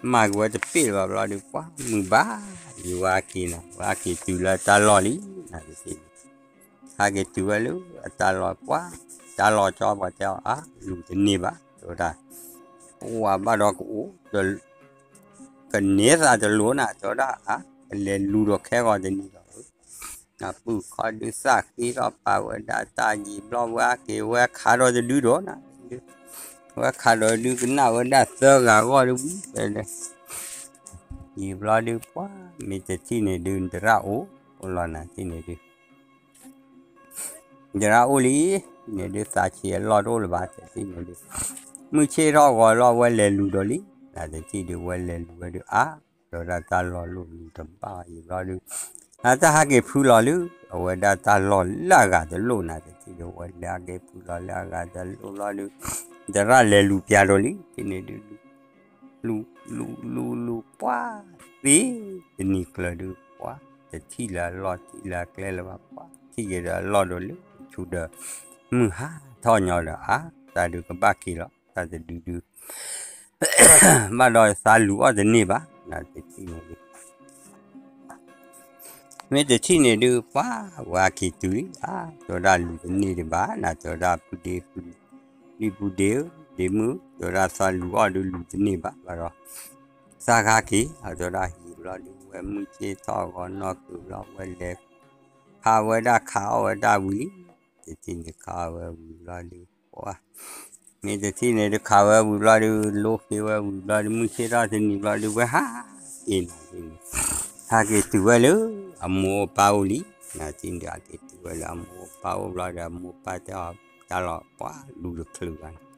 မၤက့ၤဝဲတပ့ၣ်လၢၤဘၣ်ဘျီဒုး ပှၢ်မုၢ်ဘၣ် ယဝဲက့ၤနၤ ဝဲက့ၤတုၤလၢတၢ်လီၢ်လံ နၤတထံၣ်န့ၣ် ဟးက့ၤတုၤဝဲလၢအတၢ်လီၢ် ပှၢ် တၢ်လီၢ်ကၠီပှၤတဲအီၤ အါ လူၤတန့ၢ်ဘၣ် တဲဝဲဒၣ် ပှၢ်ဘၣ်ဒီးကအိၣ် ကန့ၢ်သးတလိၤနၤ တဲဝဲဒၣ် အါ ကလဲၤလူၤဒီးခဲဂီၤတနံၤလီၤ အပုၢ်ခီဒုးသၣ်ဃ့ထီၣ်ပာ်ဝဲဒၣ်တၢ်ယံာ်ဘျီဝဲက့ၤဝဲခးဒီးတဒုဒီးနၤ ဝဲခးဒီးဒုးကနၣ်ဝဲဒၣ်သၢဂၤဂီၢ်ဒုးဝံၤ ယံာ်ဘျီဒုး ပှၢ်မ့ၢ်တထံၣ်န့ၣ်ဒုး နတရၣ်အိၣ်လီၤနၤတထံၣ်န့ၣ်ဒုး နတရၣ်အိၣ်လံ န့ၣ်ဒုးသးဆံးအလီၢ်တအိၣ်လၢၤဘၣ်တထံၣ်န့ၣ်ဒုး မုၢ်ဆ့ၣ်ထီၣ်ဂီၤလီၤ ဝဲလဲၤလူၤဒီးလံ နၤတထံၣ်ဒုး ဝဲလဲၤလူၤဝဲဒုး အါ ဒီးဒၣ်တၢ်လီၢ်လိၣ်လူၤတဘၣ်ယံာ်ဘျီဒုး အတၢ်ဟးက့ၤဖုလီၤလၢ အဝဲဒၣ်တၢ်လီၢ်လၢအဂၤတလိၣ်နၤတထံၣ်ဒုး ဝဲလဲၤဟးက့ၤဖုလီၤလၢအဂၤတလိၣ်ဘျီဒုး နတရၣ်လဲၤလူၤပျါဒီးလံ တထံၣ်န့ၣ်ဒုး လူၤလူၤလူၤလူၤ ပှၤသ့တနံၤကျၢၤဒုး ပှၤတထံၣ်လၢအလီၢ်ထံၣ်လၢအကျဲလၢၤဘၣ် ပှၤထံၣ်က့ၤဒီးအလီၢ်ဒီးလၢဆူဒီး မုၢ်ဟါထီၣ်ညီဒီး အါ တၢ်ဒုးကဘၣ်က့ၤလီၤ တၢ်တဒုဒု ဘၣ်ဒီးသးလူၤအီၣ်တန့ၢ်ဘၣ် နတထံၣ်န့ၣ်ဒုး မ့ၢ်တထံၣ်န့ၣ်ဒုး ပှၤဝဲအက့ၤတုၤလံ အါ တဲဝဲဒၣ်လူၤတန့ၢ်ဒံးဘၣ် နတဲဝဲဒၣ်ပုၢ်ဒ့ ပုၢ်ဒ့ဧၢ ဒ့မုၣ် တဲဝဲဒၣ်သးလူၤအီၣ်ဒုး လူၤတန့ၢ်ဘၣ် ဘၣ်ဒီး သးကဟဲက့ၤ အတဲဝဲဒၣ်ဟံၣ်ဘျီဒုး ဝဲမုၢ်ဆ့ၣ်ထီၣ်ဂီၤနီၢ်ကုၤဘျီ ဝဲလဲၤ ခးဝဲဒၣ်ခးအီၣ်ဝဲဒၣ်ဝံၤလံ တထံၣ်န့ၣ်ခးဝဲဝံၤဘျီဒုး ပှၤ မ့ၢ်တထံၣ်န့ၣ်ဒုး ခးဝဲဝံၤဘျီဒုး လိဃ့ဝဲဝံၤဘျီဒုး မုၢ်ဆ့ၣ်ထီၣ်တနံၤဘျီဒုး ဝဲဟးက့ၤနၤဒ်န့ၣ် ဟးက့ၤတုၤဝဲလၢ အမိၢ်အပၢ်အိၣ်လံ နတထံၣ်န့ၣ်ဒုး ဟးက့ၤတုၤဝဲလၢအမိၢ်အပၢ်အိၣ်ဘျီဒီး အမိၢ်အပၢ်တဲအီၤ တၢ်လီၤ ပှၤလူၤတချုးဘၣ်န့ၣ်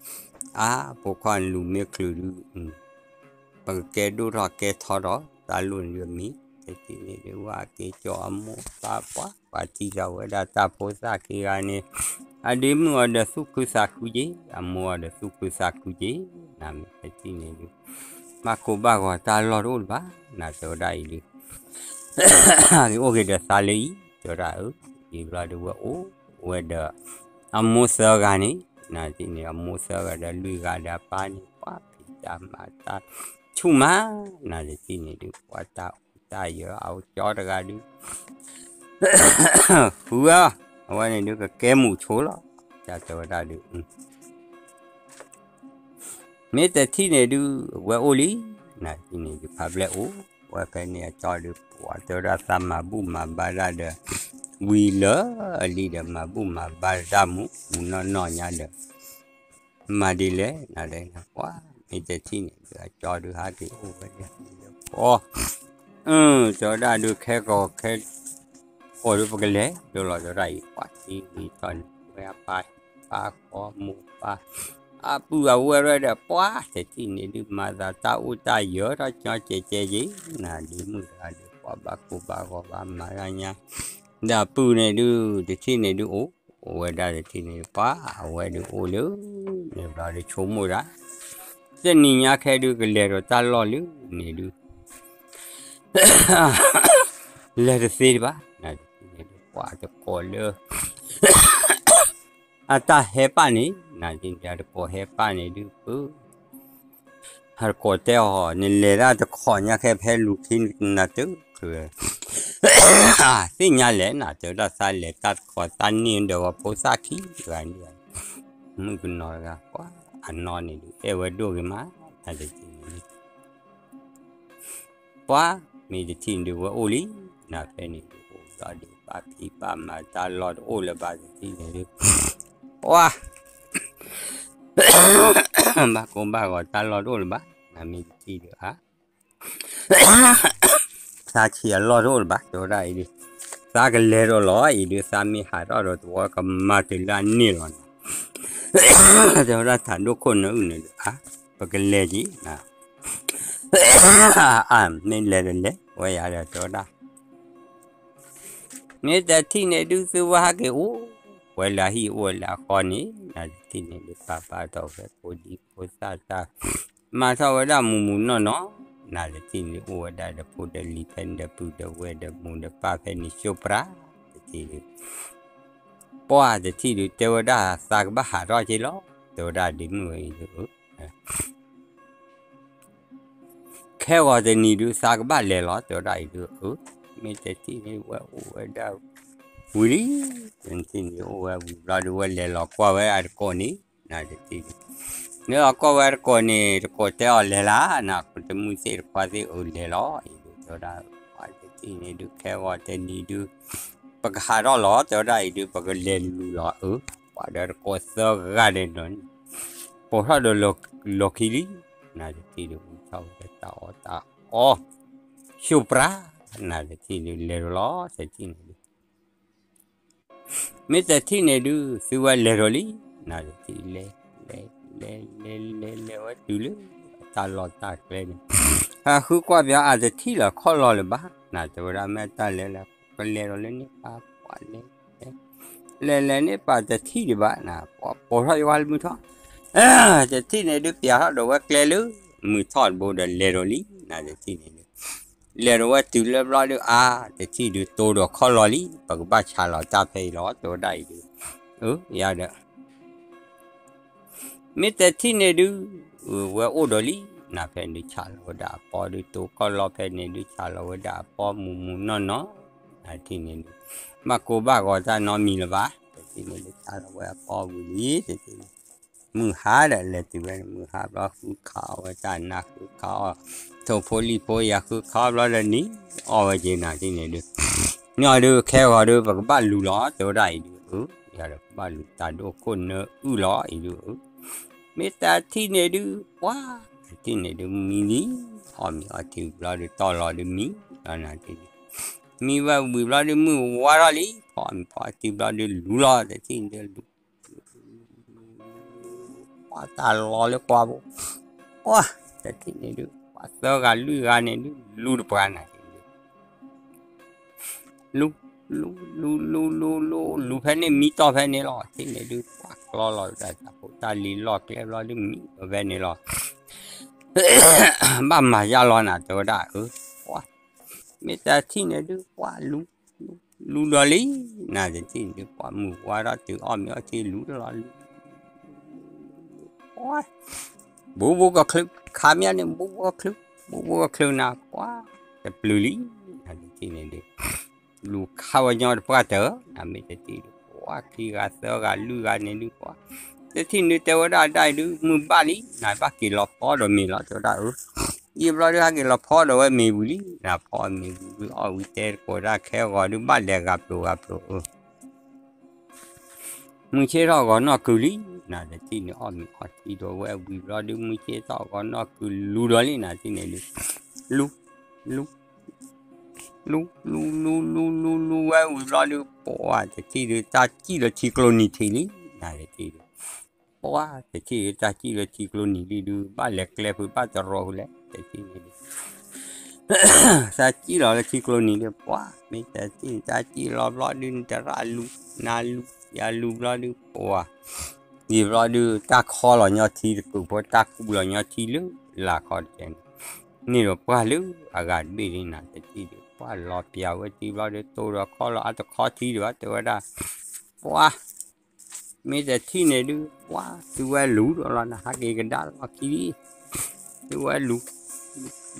အါ ဖိခွါလူၤမ့ၢ်ချုးဒုး ပကကဲဒိၣ်ထီၣ်ကဲထီထီၣ် တၢ်လိၣ်န့ၣ်ဒုးအမံၤ တထံၣ်န့ၣ်ဒုး ဝဲက့ၤကၠီအမိၢ်အပၢ် ပှၤထံၣ်ထီၣ်ဝဲဒၣ်တၢ်ဖိသၣ်ခံဂၤန့ၣ် အဒ့မုၣ်အီၤဒီးသူၣ်ခုသးခုက့ၤ အမိၢ်အီၤဒီးသူၣ်ခုသးခုက့ၤ နမ့ၢ်တထံၣ်န့ၣ်ဒုး ဘၣ်ကိၢ်ဘၣ်ဂီၤတၢ်လီၢ်တအိၣ်လၢၤဘၣ် နတဲဝဲဒၣ်အံၤဒုး က့ၤအိၣ်က့ၤဒီးသးလၢအံၤ တဲဝဲဒၣ်အၢ အံၤဘျီဒုးဝဲအိၣ်ဝဲဒီး အမိၢ်သၢဂၤန့ၣ် နတထံၣ်န့ၣ် အမိၢ်သၢဂၤဒီးလွံၢ်ဂၤဒီးအပၢ်န့ၣ် ပှၤဖံးတၢ်မၤတၢ်ဆူၣ်မး နတထံၣ်န့ၣ်ဒုး ပှၤတၢ်အိၣ်တၢ်ယၢၤအကၠီတဂၤဒုး ဃုအီၤ အဝဲန့ၣ်ဒုးကကဲမူးဆိလီၤ တၢ်တဲဝဲဒၣ်ဒုး မ့ၢ်တထံၣ်န့ၣ်ဒုး အဝဲအိၣ်လံ နတထံၣ်န့ၣ်ဒုး ဖးဘျဲၣ်အိၣ်ဝဲဖဲန့ၣ်အကၠီဒုး ပှၤတဲဝဲဒၣ်သးမၤဘူၣ်မၤဘါတၢ်ဒီး ဝံၤလၢာ်လံဒီး မၤဘူၣ်မၤဘါတၢ်မူးမူးနီၢ်နီၢ်ညါဒီး မၤဒ်လဲၣ် နတဲ ပှၤ မ့ၢ်တထံၣ်န့ၣ်ဒုး အကၠီဒုးဟးက့ၤအိၣ်ဝဲဒၣ်လၢကီၢ် အၢ တဲဝဲဒၣ်ဒုး ခဲကီၢ်ခဲကီၢ်ဒုး ပကလဲၤဒိၣ်လီၤ တဲဝဲဒၣ်အံၤ ပှၤထံဂ့ၤထီၣ်န့ၣ် ဝဲအပၢ်ပၢ်ဃီမိၢ်ပၢ် အပုၢ်အဝဲၢ်ရဲၣ်ဒီး ပှၤတထံၣ်န့ၣ်ဒုး မၤသးတၢ်အိၣ်တၢ်ယၢၤထီၣ်ကၠီကဲးကဲးက့ၤ နဒ့မုၣ်တဂၤဒီး ပှၤဘၣ်ကိၢ်ဘၣ်ဂီၤဘၣ်မၤတၢ်ညါ ဒီးအပုၢ်န့ၣ်ဒုး တထံၣ်န့ၣ်ဒုးအိၣ် အိၣ်ဝဲဒၣ်တထံၣ်န့ၣ် ပှၤအဝဲဒုးအိၣ်လၢ န့ၣ်ဘျီဒုးဆိကမိၣ်ဒၣ် တနံၤညါခဲဒုးကလဲၤဒီးတၢ်လီၢ်လၢန့ၣ်ဒုး လဲၤတသ့ဒံးဘၣ် နတထံၣ်န့ၣ်ဒုး ပှၤတကိးလၢ အတၢ်ဟဲပၢ်န့ၣ် နတထံၣ်န့ၣ် အတကိးဟဲပၢ်န့ၣ်ဒုး ပ အတကိးတဲအီၤ နလဲၤဒၣ်တခီညါခဲဖဲလူၤခံနၤတချုး သ့ၣ်ညါလဲၣ် နတဲဝဲဒၣ်သးလဲၤတၢ်တခီ သးန့ၢ်ဒီးဝဲဖိသၣ်ခံဂၤန့ၣ် မုၣ်ကနီၤတဂၤ ပှၤအနီၢ်န့ၣ်ဒုး အဲၣ်ဝဲဒိၣ်ဂ့ၤမး နတထံၣ်န့ၣ် ပှၤ မ့ၢ်တထံၣ်န့ၣ်ဒုး ဝဲအိၣ်လံ နဖဲန့ၣ်ဒုး အိၣ်ဘျီဒုး ဘၣ်ဖံးဘၣ်မၤတၢ်လီၢ်တအိၣ်လၢၤဘၣ် တထံၣ်န့ၣ်ဒုး ပှၤ ဘၣ်ကိၢ်ဘၣ်ဂီၤတၢ်လီၢ်တအိၣ်လၢၤဘၣ် နမ့ၢ်တထံၣ်ဒုး အါ သးဆံးအလီၢ်တအိၣ်လၢၤဘၣ် တဲဝဲဒၣ်အံၤဒုး သးကလဲၤဒီးလီၤ အံၤဒုး သးမ့ၢ်ဟးထီၣ်ဒီးသဝီကမၤတုၤလၢအန့ၢ်လီၤန့ၣ် တဲဝဲဒၣ်တၢ်ဒိၣ်ခိၣ်နၢအုၣ်န့ၣ်ဒုး အါ ပကလဲၤက့ၤ အါ မ့ၢ်လဲၤဒီးလဲၤ ဝဲယၤဒီးတဲဝဲဒၣ် မ့ၢ်တထံၣ်န့ၣ်ဒုး သုဝဲဟဲက့ၤအိၣ် ဝဲလၢဟံၣ်အိၣ်ဝဲလၢအဃီန့ၣ် နတထံၣ်န့ၣ်ဒုး ပာ်ပာ်ထီၣ်ဝဲဖိဒံဖိသၣ်တၢ် မၤထီၣ်ဝဲဒၣ်မူးမူးနီၢ်နီၢ် နတထံၣ်န့ၣ်ဒုး အိၣ်ဝဲဒၣ်ဒီးဖိဒီးလံၤဖဲန့ၣ်ဒီး ပုၢ်ဒီးဝဲၢ်ဒီးမိၢ်ဒီးပၢ်ဖဲန့ၣ် ရှုံးပြါ တထံၣ်ဒုး ပှၤတထံၣ်ဒုး တဲဝဲဒၣ်သးကဘၣ်ဟးထီၣ်က့ၤလီၤ တဲဝဲဒၣ်ဒ့မုၣ်ဝဲအံၤဒုး ခဲဂီၤတနံၤဒုး သးကဘၣ်လဲၤလီၤ တဲဝဲဒၣ်အံၤဒုး အၢ မ့ၢ်တထံၣ်န့ၣ် ဝဲအိၣ်ဝဲဒၣ်ဝံၤလံ တထံၣ်န့ၣ် အိၣ်ဝဲဝံၤဘျီဒုး ဝဲလဲၤလီၤကွၢ်ဝဲအတကိးန့ၣ် နတထံၣ်န့ၣ် လဲၤလီၤကွၢ်ဝဲအတကိးန့ၣ် တကိးတဲအီၤလဲၤလၢ နတမုၢ်သ့ၣ်တခွါသ့ၣ်အၢလဲၤလီၤ အံၤဒုး တဲဝဲဒၣ် ပှၤတထံၣ်န့ၣ်ဒုး ခဲဂီၤတနံၤဒုး ပကဟးထီၣ်လီၤ တဲဝဲဒၣ်အံၤဒုး ပကလဲၤလူၤလီၤ အၢ ပှၤဒီးတကိးသၢဂၤဒီးနီၤ ပိာ်ထီၣ်ဒီးလီၢ်ခံလံ နတထံၣ်ဒုး ဝံထီၣ်ဝဲတၢ်အီၣ်တၢ်အီ ရှုံးပြါ နတထံၣ်ဒုး လဲၤဒီးလီၤ တထံၣ်န့ၣ်ဒုး မ့ၢ်တထံၣ်န့ၣ်ဒုး သုဝဲလဲၤဒီးလံ နတထံၣ်လဲၤ လဲၤ လဲၤ လဲၤ လဲၤ လဲၤဝဲတုၤလၢ တၢ်လီၢ်တၢ်ကျဲန့ၣ် ဟးဃုကွၢ်ပၠးအတထံၣ်လီၤခီၣ်လီၤလၢၤဘၣ် နတဲဝဲဒၣ်မ့ၢ်တၢ်လဲၤလၢ ကလဲၤဒီးလၢန့ၣ်ပာ်ပှၤလဲၤ လဲၤ လဲၤန့ၣ်ပာ်တထံၣ်ဒံးဘၣ် နပိာ်ထီၣ်ယဝဲလၢမုၢ်ထီၣ် တထံၣ်န့ၣ်ဒုးပၠးထီၣ်ဒီးဝဲကျဲလၢ မုၢ်ထီၣ်တဘိဒီးလဲၤဒီးလံ နတထံၣ်န့ၣ်ဒုး, လဲၤဒီးဝဲတုၤလၢဘျီဒုး အါ တထံၣ်ဒုးတိဒီးခီၣ်လီၤလံ ပကဘၣ်ဆးလီၤတၢ်ဖဲအံၤလီၤ တဲဝဲဒၣ်အံၤဒုး, အၢ ယၤဒီး မ့ၢ်တထံၣ်န့ၣ်ဒုး, ဝဲအိၣ်ဒီးလံ, နဖဲန့ၣ်ဒုးဆးလီၤဝဲဒၣ်အပီဒုး တိခီၣ်လီၤဖဲန့ၣ်ဒုး ဆးလီၤဝဲဒၣ်အပီမုၢ်မုၢ်နီၢ်နီၢ်, နထံၣ်န့ၣ်ဒုး, ဘၣ်ကိၢ်ဘၣ်ဂီၤတၢ်နီတမံၤလၢၤဘၣ်, တထံၣ်န့ၣ်ဒုး ဆးလီၤဝဲအပီဝံၤလံ, တထံၣ်န့ၣ်, မုၢ်ဟါဒီးလဲၤတုၤဝဲန့ၣ် မုၢ်ဟါဘျီ ဃုခးအီၣ်ဝဲတၢ်နါ ဃုခးအီၣ်, ထိၣ်ဖိလံၣ်ဖိယၤ ဃုခးအီၣ်ဘျီဒီးနံၤ, အီၣ်ဝဲက့ၤ နထံၣ်န့ၣ်ဒုး, န့ၣ်အီၤဒုး ခဲဂီၤဒုး ပကဘၣ်လူၤလီၤ တဲဝဲဒၣ်အံၤဒုး, အၢ ယၤဒီးကဘၣ်လူၤတၢ်ဒိခိၣ်နၢအုၣ်လီၤအံၤဒုး, အၢ မ့ၢ်တထံၣ်န့ၣ်ဒုး ပှၤ တထံၣ်န့ၣ်ဒုးမံလံ, အီၣ်မ့ၤအီထံဘျီဒုး တီၢ်လီၤဒုးမံ, နထံၣ်န့ၣ်, မံဝဲဝံၤဘျီဒုး မုၢ်ဝါထီၣ်လံ, ဖီအီၣ်မ့ၤဖီအီထံဘျီဒုး လူၤလီၤ တထံၣ်န့ၣ်ဒုးလူၤ ပှၤတၢ်လီၤလၢကွၢ်ဖိ, ပှၤ တထံၣ်န့ၣ်ဒုး ပှၤသၢဂၤလွံၢ်ဂၤန့ၣ်ဒုး လူၤတပှၤ နထံၣ်န့ၣ်ဒုး လူၤ လူၤ လူၤ လူၤ လူၤ လူၤ လူၤဖဲန့ၣ် မံတီၢ်ဖဲန့ၣ်လီၤ, တထံၣ်န့ၣ်ဒုး ပှၤကျီလီၤတၢ်ဖိတၢ်လံၤလီၢ်ကျဲဘျီဒုး မံလီၤဖဲန့ၣ်လီၤ, ဘၣ်မၤယါလီၤနၤ တဲဝဲဒၣ်အၢ, ပှၤ မ့ၢ်တထံၣ်န့ၣ်ဒုး ပှၤလူၤ လူၤဒီးလံ, နတထံၣ်န့ၣ်ဒုး ပှၤမုၢ်ဝါထီၣ်တုၤအီၣ်မ့ၤအီထံလူၤလီၤ, လူၤ လူၤ လူၤ လူၤ လူၤ လူၤ ပှၤ ဘူးဘူးကချုး ခးမ့ၢ်န့ၣ် ဘူးဘူးကချုး ဘူးဘူးကချုးနၤ ပှၤ တပျုၤလံ, နတထံၣ်န့ၣ်ဒုး လူၤခးဝဲညီတပှၢ်တၢၢ်, နမ့ၢ်တထံၣ်ဒုး ပှၤခံဂၤသၢဂၤလွံၢ်ဂၤန့ၣ်ဒုး ပှၤ တထံၣ်န့ၣ်ဒုး တဲဝဲဒၣ်ဒၣ်အံၤဒုး မုၢ်ဘၣ်လံ နဘၣ်က့ၤလီၤဖီဒီးမ့ၤလီၤ တဲဝဲဒၣ်အၢ, ယံာ်ဘျီဒုး ဟဲက့ၤလီၤဖီဒီးဝဲမ့ၤဝံၤလံ, နဖီမ့ၤဝံၤဒုး အီၣ်ဝံၤတဲသကိးဒၣ်ခဲဂီၤဒုး ဘၣ်လဲၤဂၤပျိၤဂၤပျိၤအၢ မုၢ်ဆ့ၣ်ထီၣ်ဂီၤနီၢ်ကုၤလံ, နတထံၣ်န့ၣ် အီၣ်မ့ၤအီထံဒီးဝဲဝံၤဘျီဒုး မုၢ်ဆ့ၣ်ထီၣ်ဂီၤနီၢ်ကုၤလူၤဒီးလံ နတထံၣ်န့ၣ်ဒုး လူၤ လူၤ လူၤ လူၤ လူၤ လူၤ လူၤဝဲဝံၤဘျီဒုး ပှၤတထံၣ်ဒုး တၢ်စံၣ်လီၤထံကျိနံၤထံးလံ, နတထံၣ်ဒုး ပှၤတထံၣ်ဒုး တၢ်စံၣ်လီၤထံကျိနံၤလံဒုး ဘၣ်လဲၤကျဲဖုးဘၣ်တရီဃုာ်လဲၣ် တထံၣ်န့ၣ်ဒုး တၢ်စံၣ်လီၤလၢထံကျိနံၤဒုး ပှၤ မ့ၢ်တထံၣ်န့ၣ် တၢ်စံၣ်လီၤဘျီဒုး နတရၣ်လူၤ နလူၤ ယလူၤဘျီဒုး ပှၤ ယံာ်ဘျီဒုး တၢ်ခီလီၤညီထံတကုးဖိ တၢ်ကူလီၤညီထံလၢလၢ်ခီတကဲန့ၣ် န့ၢ်ဒီးပှၢ်လၢအဂၤတဘ့ၣ်န့ၣ် နတထံၣ်ဒုး ပှၢ်လီၤပျၢၤဝဲထံဘျီဒုး တိၢ်ဒီးခီလီၤအါတခီထံဒံးဘၣ် တဲဝဲဒၣ် ပှၤ မ့ၢ်တထံၣ်န့ၣ်ဒုး ပှၤ သုဝဲလူၤဒီးလီၤ နဟးက့ၤကဒါလီၢ်ခံလံ သုဝဲလူၤ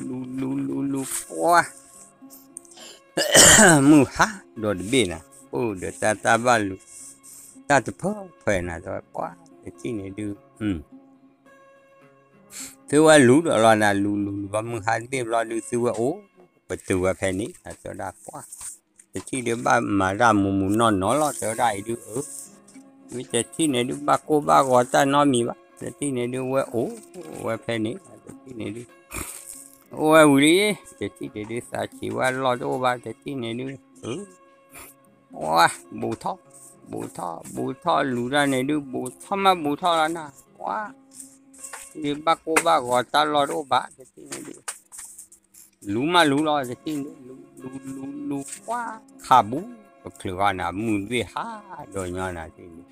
လူၤ လူၤ လူၤ လူၤ ပှၤ မုၢ်ဟါဒီးတဘ့ၣ်နၤ အိၣ်ဒီးတၢ်တၢ်ဘၣ်လူၤ တၢ်တဖၢဖှဲးနၤ တဲဝဲ ပှၤ တထံၣ်န့ၣ်ဒုး သုဝဲလူၤဒီးလီၤနၤ လူၤ လူၤ လူၤ ဘၣ်မုၢ်ဟါတဘ့ၣ်ဘျီဒုး သုဝဲအိၣ်ပတုာ်ဝဲဖဲန့ၣ် တဲဝဲဒၣ် ပှၤ တထံၣ်ဒုး ဘၣ်မၤတၢ်မုၢ်မုၢ်နီၢ်နီၢ်လီၤ တဲဝဲဒၣ်အံၤဒုး အၢ မ့ၢ်တထံၣ်န့ၣ်ဒုး ဘၣ်ကိၢ်ဘၣ်ဂီၤတၢ်နီတမံၤဘၣ် တထံၣ်န့ၣ်ဒုး ဝဲအိၣ်ဝဲဖဲန့ၣ် တထံၣ်န့ၣ်ဒုး အိၣ်ဝဲဝံၤလံ တထံၣ်န့ၣ်ဒုး သးဆံးဝဲလီၢ်တအိၣ်ဘၣ် တထံၣ်န့ၣ်ဒုး အၢ ဝါ ဘူးထီၣ် ဘူးထီၣ် ဘူးထီၣ်လူၤတၢ်န့ၣ်ဒုး ဘူးထီၣ်မးဘူးထီၣ်လီၤနၤ ဝါ ဒုးဘၣ်ကိၢ်ဘၣ်ဂီၤတၢ်လီၢ်တအိၣ်ဘၣ် တထံၣ်န့ၣ်ဒုး လူၤမးလူၤလီၤ တထံၣ်န့ၣ်ဒုး လူၤ လူၤ လူၤ လူၤ ကွၢ် ခးဘူး ပချုးဂီၤနၤ မုၢ်တဘ့ၣ်ဟါဒီးညီနၤ တထံၣ်န့ၣ်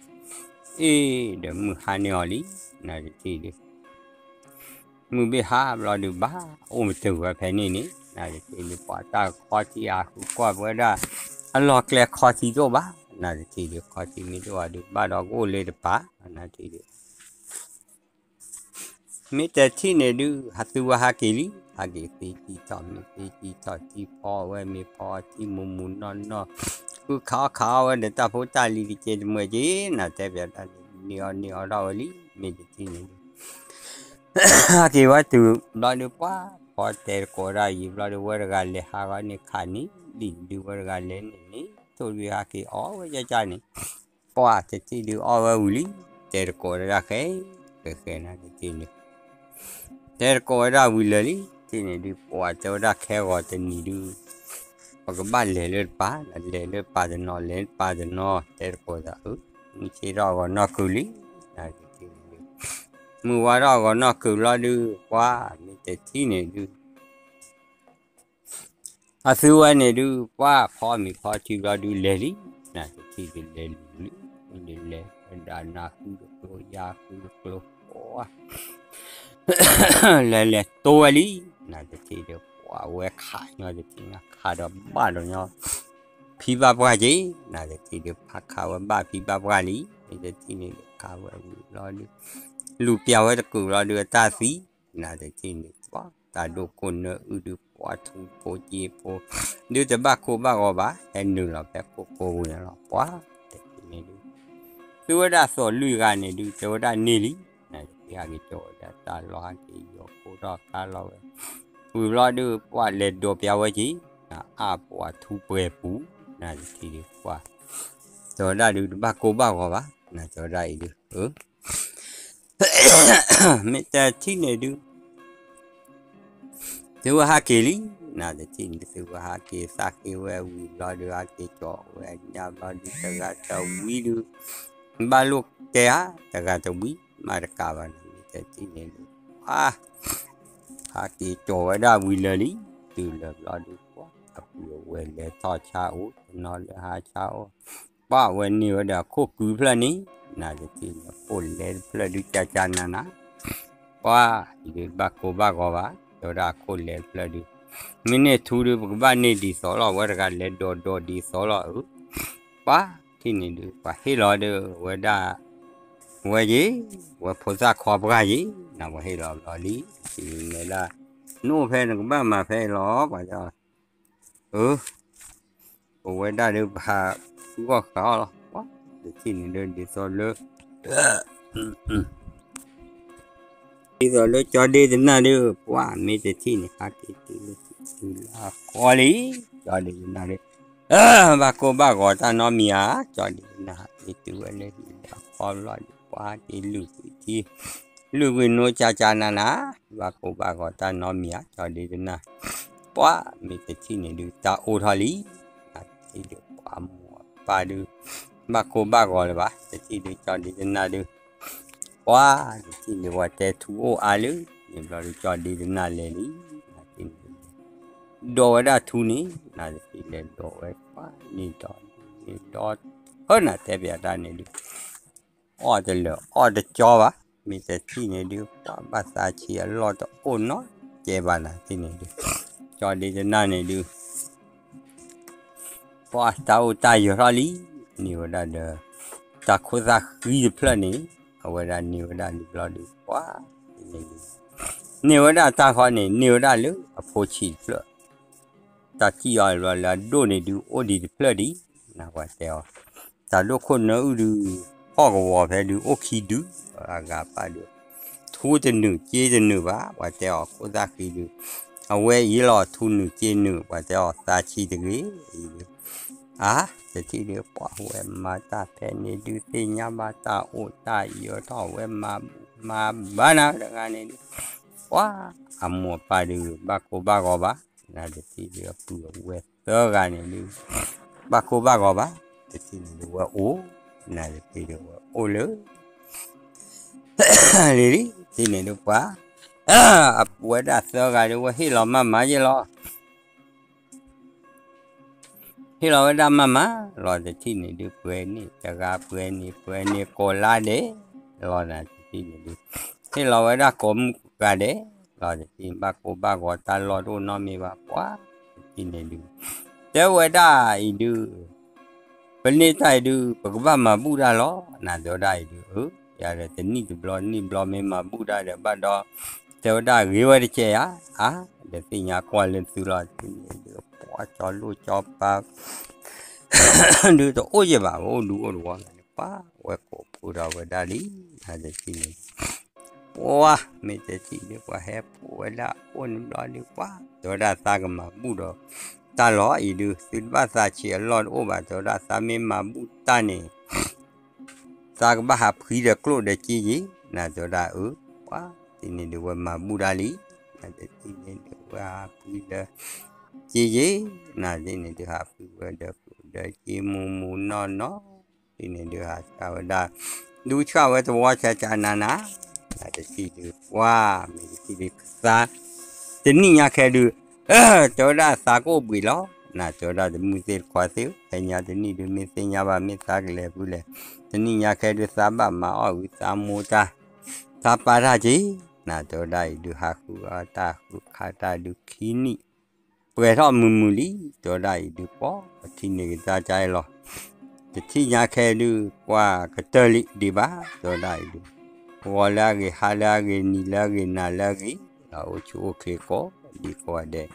အ့ ဒီးမုၢ်ဟါန့ၢ်အီၤလံ နတထံၣ်ဒုး မုၢ်ဘ့ၣ်ဟါဘျီဒုး ဘၣ်အိၣ်ပတုာ်ဝဲဖဲန့ၣ်န့ၣ် နတထံၣ်ဒုး ပှၤတၢ်ခီထံအဃုကွၢ်ပဝဲဒၣ် အလီၢ်ကျဲခီထံတအိၣ်ဘၣ် နတထံၣ်ဒုး ခီထံမ့ၢ်တအိၣ်ဘၣ်ဒုး ဘၣ်ဒီးကအိၣ်လၢတပၤ နတထံၣ်ဒုး မ့ၢ်တထံၣ်န့ၣ်ဒုး ဟးသုဝဲဟးက့ၤလံ ဟးက့ၤသံတံထီၣ်မ့ၤသံတံထီၣ် ထံဖီအီၣ်ဝဲမ့ၤဖီအီၣ်ထံမုၢ်မုၢ်နီၢ်နီၢ် ဃုခးအီၣ်ခးအီၣ်ဝဲဒီးတၢ်ဖိတၢ်လံၤတကဲတမှဲးက့ၤ နတဲပၠးတၢ်န့ၣ် န့ၢ်အီၣ်န့ၢ်အီၣ်ထီၣ်ဝဲလံ မ့ၢ်တထံၣ်န့ၣ်ဒုး ဟးက့ၤဝဲတုၤဘျီဒုး ပှၤဖီတဲတကိးဒၣ်ယံာ်ဘျီဒုး ဝဲတဂၤလဲၤဟးဂီၤန့ၣ်ခးန့ၣ် လံာ်ဒုးဝဲတဂၤလဲၤန့ၣ်န့ၣ် ထိၣ်ဒုးဟးက့ၤအီၣ်ဝဲကၢ်ကၢ်န့ၣ် ပှၤတထံၣ်ဒုးအီၣ်ဝဲဝံၤလံ တဲတကိးဒၣ်ဃဲ ဃဲဃဲနၤတထံၣ်န့ၣ် တဲတကိးဝဲဒၣ်ဝံၤလၢာ်လံ တထံၣ်န့ၣ်ဒုး ပှၤတဲဝဲဒၣ်ခဲဂီၤတနံၤဒုး ပကဘၣ်လဲၤလၢတပၤ လဲၤလၢပၤတနီၤ လဲၤလၢပၤတနီၤ တဲတကိးသးအၢ မုၢ်ဆ့ၣ်ထီၣ်ဂီၤနီၢ်ကုၤလံ နတထံၣ်န့ၣ်ဒုး မုၢ်ဝါထီၣ်ဂီၤနီၢ်ကုၤဘျီဒုး ပှၤမ့ၢ်တထံၣ်န့ၣ်ဒုး အသုဝဲန့ၣ်ဒုး ပှၤဖီမ့ၤဖီထံဘျီဒုးလဲၤလံ နတထံၣ်ဒုးလဲၤလူၤလံ ဒုးလဲၤဝဲဒၣ်နၤဃုတကျိ ယၤဃုတကျိ ပှၤ လဲၤလဲၤတိဝဲလံ, နတထံၣ်ဒီး ပှၤဝဲခးညီတထံၣ် ခးဒီးဘၣ်ဒီးညီ ဖံဘၣ်ပှၢ်က့ၤ, နတထံၣ်ဒီး ဖးခးဝဲဘၣ်ဖံဘၣ်ပှၢ်လံ, နတထံၣ်န့ၣ်ဒီး ခးဝဲဝံၤဘျီဒီး လူၤပျၢ်ဝဲတကုာ်ဘျီဒီး အတၢ်သံ, နတထံၣ်န့ၣ် ပှၤတၢ်ဒိၣ်ခိၣ်နၢအုၣ်ဒီး ပှၤထူဖိက့ဖိ ဒုးတဘၣ်ကိၢ်ဘၣ်ဂီၤဘၣ် ဟဲနုာ်လီၤဖဲကိၢ်ကိၢ်ဝံၤန့ၣ်လီၤ, ပှၤတထံၣ်န့ၣ်ဒုး သုဝဲဒၣ်သိးလွံၢ်ဂၤန့ၣ်ဒုး တဲဝဲဒၣ်န့ၢ်လံ, နတထံၣ်ဟးက့ၤကၠီဝဲဒၣ်တၢ်လီၢ် ဟးက့ၤယီၤကိၢ်ထီၣ်ကါလီၤဝဲ, ဝံၤဘျီဒုး ပှၤလဲၤဒိးပျၢ်ဝဲက့ၤ, နအါပှၤထူပှဲၤပူၤ, နတထံၣ်ဒုး ပှၤ တဲဝဲဒၣ်ဒုးတဘၣ်ကိၢ်ဘၣ်ဂီၤဘၣ်, နတဲဝဲဒၣ်အံၤဒုး မ့ၢ်တထံၣ်န့ၣ်ဒုး သုဝဲဟးက့ၤလံ, နတထံၣ်န့ၣ် သုဝဲဟးက့ၤသးဃ့ဝဲဝံၤဘျီဒုး ဟးက့ၤကၠီဝဲညါဘျီဒုး တဂၤတဝံၤဒုး ဘၣ်လိၣ်တဲဧါ, တဂၤတဝံၤ မၤတကးဘၣ်န့ၣ် မ့ၢ်တထံၣ်န့ၣ်ဒုး ပှၤ ဟးက့ၤကၠီဝဲဒၣ်ဝံၤလၢာ်လံ, တုၤလၢာ်ဘျီဒုး ပှၤအပုၢ်အဝဲၢ်လဲၤထီၣ်ဆါအိၣ် တနီၤလၢဟးဆါအိၣ်, ပှၤအဝဲန့ၢ်ဝဲဒီးအခိၣ်ကုတဖျၢၣ်န့ၣ်, နတထံၣ်န့ၣ် အခိၣ်လဲတဖျၢၣ်ဒုး ကကနနၤ ပှၤအံၤဒုးဘၣ်ကိၢ်ဘၣ်ဂီၤဘၣ်, တဲဝဲဒၣ်အခိၣ်လဲတဖျၢၣ်ဒုး မ့ၢ်န့ၢ်ထူဒုး ပကဘၣ်န့ၢ်ဒ်သိးလီၤ, အဝဲတဂၤလဲၤဒိးဒိးဒ်သိးလီၤဧၢ, ပှၤထံၣ်န့ၣ်ဒုး ပှၤဟ့ၣ်လီၤဒီးဝဲဒၣ် ဝဲက့ၤ ဝဲဖိသၣ်ခွါပှၢ်က့ၤ, နပှၤဟ့ၣ်လီၤဘျီလံ, မ့ၢ်ဒၣ် နအိၣ်ဖဲနကဘၣ်မၤဖဲအံၤလီၤ, ပှၤတဲအီၤ အၢ ပဝဲဒၣ်ဒီးပဟးဃုအီၣ်ဃုအီၣ်လီၤ, ပှၤတထံၣ်န့ၣ်ဒုး ဒ်သိးလၢ ဒ်သိးလၢကၠီဒ့တနၢ်ဒုး ပှၤမ့ၢ်တထံၣ်န့ၣ် ဟးက့ၤတုၤလၢဟံၣ်တုၤလၢအဃီလံ, ကၠီဒ့တနၢ်ဒုး ဘၣ်ကိၢ်ဘၣ်ဂီၤတၢ်နီတမံၤဧါ, ကၠီဒ့တနၢ်ဟးက့ၤတုၤဝဲလၢဟံၣ်လၢအဃီဘျီဒုး ပှၤဟးက့ၤလုၢ်ကွံာ်ထံ လုၢ်ကွံာ်နိကၠးကၠးနးနး, ဘၣ်ကိၢ်ဘၣ်ဂီၤတၢ်နီတမံၤဧါ, ကၠီဒ့တနၢ်, ပှၤမ့ၢ်တထံၣ်န့ၣ်ဒုး တၢ်အိၣ်ထီၣ်လံ, တထံၣ်ဒုးပှၤမိၢ်ပၢ်ဒုး ဘၣ်ကိၢ်ဘၣ်ဂီၤလၢၤဘၣ်, တထံၣ်ဒုးကၠီဒ့တနၢ်ဒုး ပှၤတထံၣ်န့ၣ် ပှၤတဲထူအိၣ်အါလၢ န့ၣ်ဘျီဒုး ကၠီဒ့တနၢ်လဲၤလံ, နတထံၣ်န့ၣ် ဒိးဝဲဒၣ်ထူန့ၣ် နတထံၣ်လဲၤဒိးဝဲ ပှၤန့ၢ်ဒီးန့ၢ်ဒီး ဟၢနၤတဲပျးတၢ်န့ၣ်ဒုး အီၣ်တလၢာ်အီၣ်တကၠီဘၣ်, မ့ၢ်တထံၣ်န့ၣ်ဒုး ပှၤဘၣ်သးဆံးအလီၢ်တအိၣ်နီတကဲဘၣ်နၤတထံၣ်န့ၣ်ဒုး ကၠီဒ့တနၢ်န့ၣ်ဒုး ပှၤတၢ်အိၣ်တၢ်ယၢၤထီၣ်လံ, န့ၢ်ဝဲဒၣ်ဒီး တၢ်ခိၣ်သၣ်ဃံတဖျၢၣ်န့ၣ် အဝဲဒၣ်န့ၢ်ဝဲဒၣ်လံဘျီဒုး ပှၤန့ၢ်ဝဲဒၣ်တၢ်ဃီန့ၣ် န့ၢ်ဝဲဒၣ်လၢအဖိဆံးတဖျၢၣ်, တၢ်စံၣ်အီၤလၢအဒိၣ်န့ၣ်ဒုး အိၣ်ဒံးတဖျၢၣ်ဒံး, နပှၤတဲအီၤ တၢ်ဒိၣ်ခိၣ်နၢအုၣ်ဒုး ဟီၣ်ကဝီၤဖဲဒုး အိၣ်ခံဒု, အဂၤပၣ်ဒုး ထူတနုာ်က့တနုာ်ဘၣ်, ပှၤတဲအီၤခိၣ်သၣ်ဃံဒုး အဝဲအံၤလီၤ ထူနုာ်က့နုာ် ပှၤတဲအီၤသးဆံးတဂ့ၤအံၤဒုး အါ တထံၣ်ဒုးပှၤဝဲမၤတၢ်ဖဲန့ၣ်ဒုး သ့ၣ်ညါဘၣ်တၢ်အိၣ်တၢ်ယၢၤထီၣ်ဝဲမၤဘူၣ်မၤဘါနၤတဂၤန့ၣ်ဒုး ပှၤအမိၢ်အပၢ်ဒုး ဘၣ်ကိၢ်ဘၣ်ဂီၤဘၣ်, နတထံၣ်ဒုးအပုၢ်အဝဲၢ်သၢဂၤန့ၣ်ဒုး ဘၣ်ကိၢ်ဘၣ်ဂီၤဘၣ်, တထံၣ်န့ၣ်ဒုးဝဲအိၣ်, နတထံၣ်ဒုးဝဲအိၣ်လၢ လံလံ, တထံၣ်န့ၣ်ဒုးပှၤ အဝဲဒၣ်သၢဂၤဒုး ဝဲဟ့ၣ်လီၤမၤမၤယဲလီၤ ဟ့ၣ်လီၤဝဲဒၣ်မၤမၤလီၤ, တထံၣ်န့ၣ်ဒုး ပှဲၤန့ၢ်တဂၤပှဲၤန့ၢ် ပှဲၤန့ၢ်ကိးလါဒဲးလီၤနၤ, တထံၣ်န့ၣ်ဒုး ဟ့ၣ်လီၤဝဲဒၣ်ကိးမုၢ်ဂၤဒဲးလီၤ, တထံၣ်ဘၣ်ကိၢ်ဘၣ်ဂီၤတၢ်လီၢ်တအိၣ်နီတမံၤဘၣ်, ပှၤတထံၣ်န့ၣ်ဒုး တဲဝဲဒၣ်အံၤဒုး ပန့ၢ်တၢ်အံၤဒုး ပကဘၣ်မၤဘူၣ်တၢ်လီၤ, နတဲဝဲဒၣ်အံၤဒုး အၢ ယၤဒီးတနံၣ်တဘျီနံၣ်ဘျီမ့ၢ်မၤဘူၣ်တၢ်ဒီးဘၣ်ဒီး တဲဝဲဒၣ်ဂ့ၤဝဲတကဲးဧါ, အါ ဒီးသ့ၣ်ညါကွၢ်လၢသုလီၤ, တထံၣ်န့ၣ်ဒုး ပှၤကၠီလိၣ်ကၠီပၤ ဒုးတအိၣ်ယဲၢ်ဘၣ်, အိၣ်ဒူအိၣ်တဝီန့ၣ် ပှၤဝဲကိးဖှိၣ်ဒီးဝဲဒၣ်လံ, နတထံၣ်န့ၣ် ပှၤမ့ၢ်တထံၣ်ဒုး ပှၤဟဲဖှိၣ်ဝဲဒၣ်အိၣ်န့ၣ်ဘျီဒုး ပှၤ တဲဝဲဒၣ်သးကမၤဘူၣ်ဒီးတၢ်လီၤအံၤဒုး သုတဘၣ်သးဆံးအလီၢ်တအိၣ်ဘၣ်, တဲဝဲဒၣ်သးမ့ၢ်မၤဘူၣ်တၢ်န့ၣ် သးကဘၣ်ဟးဖှံဒီးကျိၣ်ဒီးစ့ယ့ၤ, နတဲဝဲဒၣ်အၢ ပှၤတထံၣ်န့ၣ်ဒုးဝဲမၤဘူၣ်ဒၣ်လံ, နတထံၣ်န့ၣ်ဒုးဝဲဟးဖှံဒီး စ့ယ့ၤ, နတထံၣ်န့ၣ်ဒုးဟးဖှံဝဲဒီးကျိၣ်ဒီးစ့မူမူနီၢ်နီၢ် တထံၣ်န့ၣ်ဒုးဟးဆှၢဝဲဒၣ် ဒူဆှၣ်ဝဲသဝီဆးကနၤနၤ, နတထံၣ်ဒုး ပှၤမ့ၢ်တထံၣ်ဒုးသး တနံၣ်ညါခဲဒုး တဲဝဲဒၣ်သးကအိၣ်ဘှံးလီၤ, နတဲဝဲဒၣ်တမုၢ်သ့ၣ်တခွါသ့ၣ်ဧၢ, ဖဲညါတနံၣ်ဒုးမ့ၢ်သ့ၣ်ညါဘၣ် မ့ၢ်သးကလဲၤဖုလဲၣ်, တနံၣ်ညါခဲဒုးသးဘၣ်မၤအီၣ်ဂံၢ်သးမိၢ်တၢ်, သးပာ်တၢ်က့ၤ, နၤတဲဝဲဒၣ်အံၤဒုး ဟးဃုအတၢ်ဃုခးတၢ်ဒုးခံနံၣ် ပှဲၤထီၣ်မုာ်မုာ်လံ တဲဝဲဒၣ်အံၤဒုး ပှၤထံၣ်န့ၢ်ကဒါကါအံၤလီၤ. တထံၣ်ညါခဲဒုး ကွၢ်ကတၢၢ်လံဒံးဘၣ် တဲဝဲဒၣ်အံၤဒုး ဂီၤလၢအဂ့ၤ ဟါလၢအဂ့ၤ နံၤလၢအဂ့ၤ နၤလၢအဂ့ၤ အိၣ်ဆူၣ်အိၣ်ချ့ကိးဒံးကိးဂၤဒဲး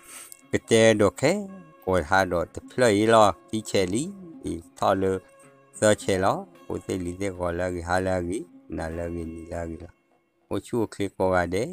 ကတဲဒိးခဲ ကိးဟါဒီးတဖျၢၣ်အံၤလီၤ ခံဆဲးလံ အံၤထီၣ်လၢ သၢဆဲးလီၤ. ဖိသ့ၣ်လံၤသ့ၣ် ဂီၤလၢအဂ့ၤ ဟါလၢအဂ့ၤ နၤလၢအဂ့ၤ နံၤလၢအဂ့ၤလီၤ. အိၣ်ဆူၣ်အိၣ်ချ့ကိးဂၤဒဲး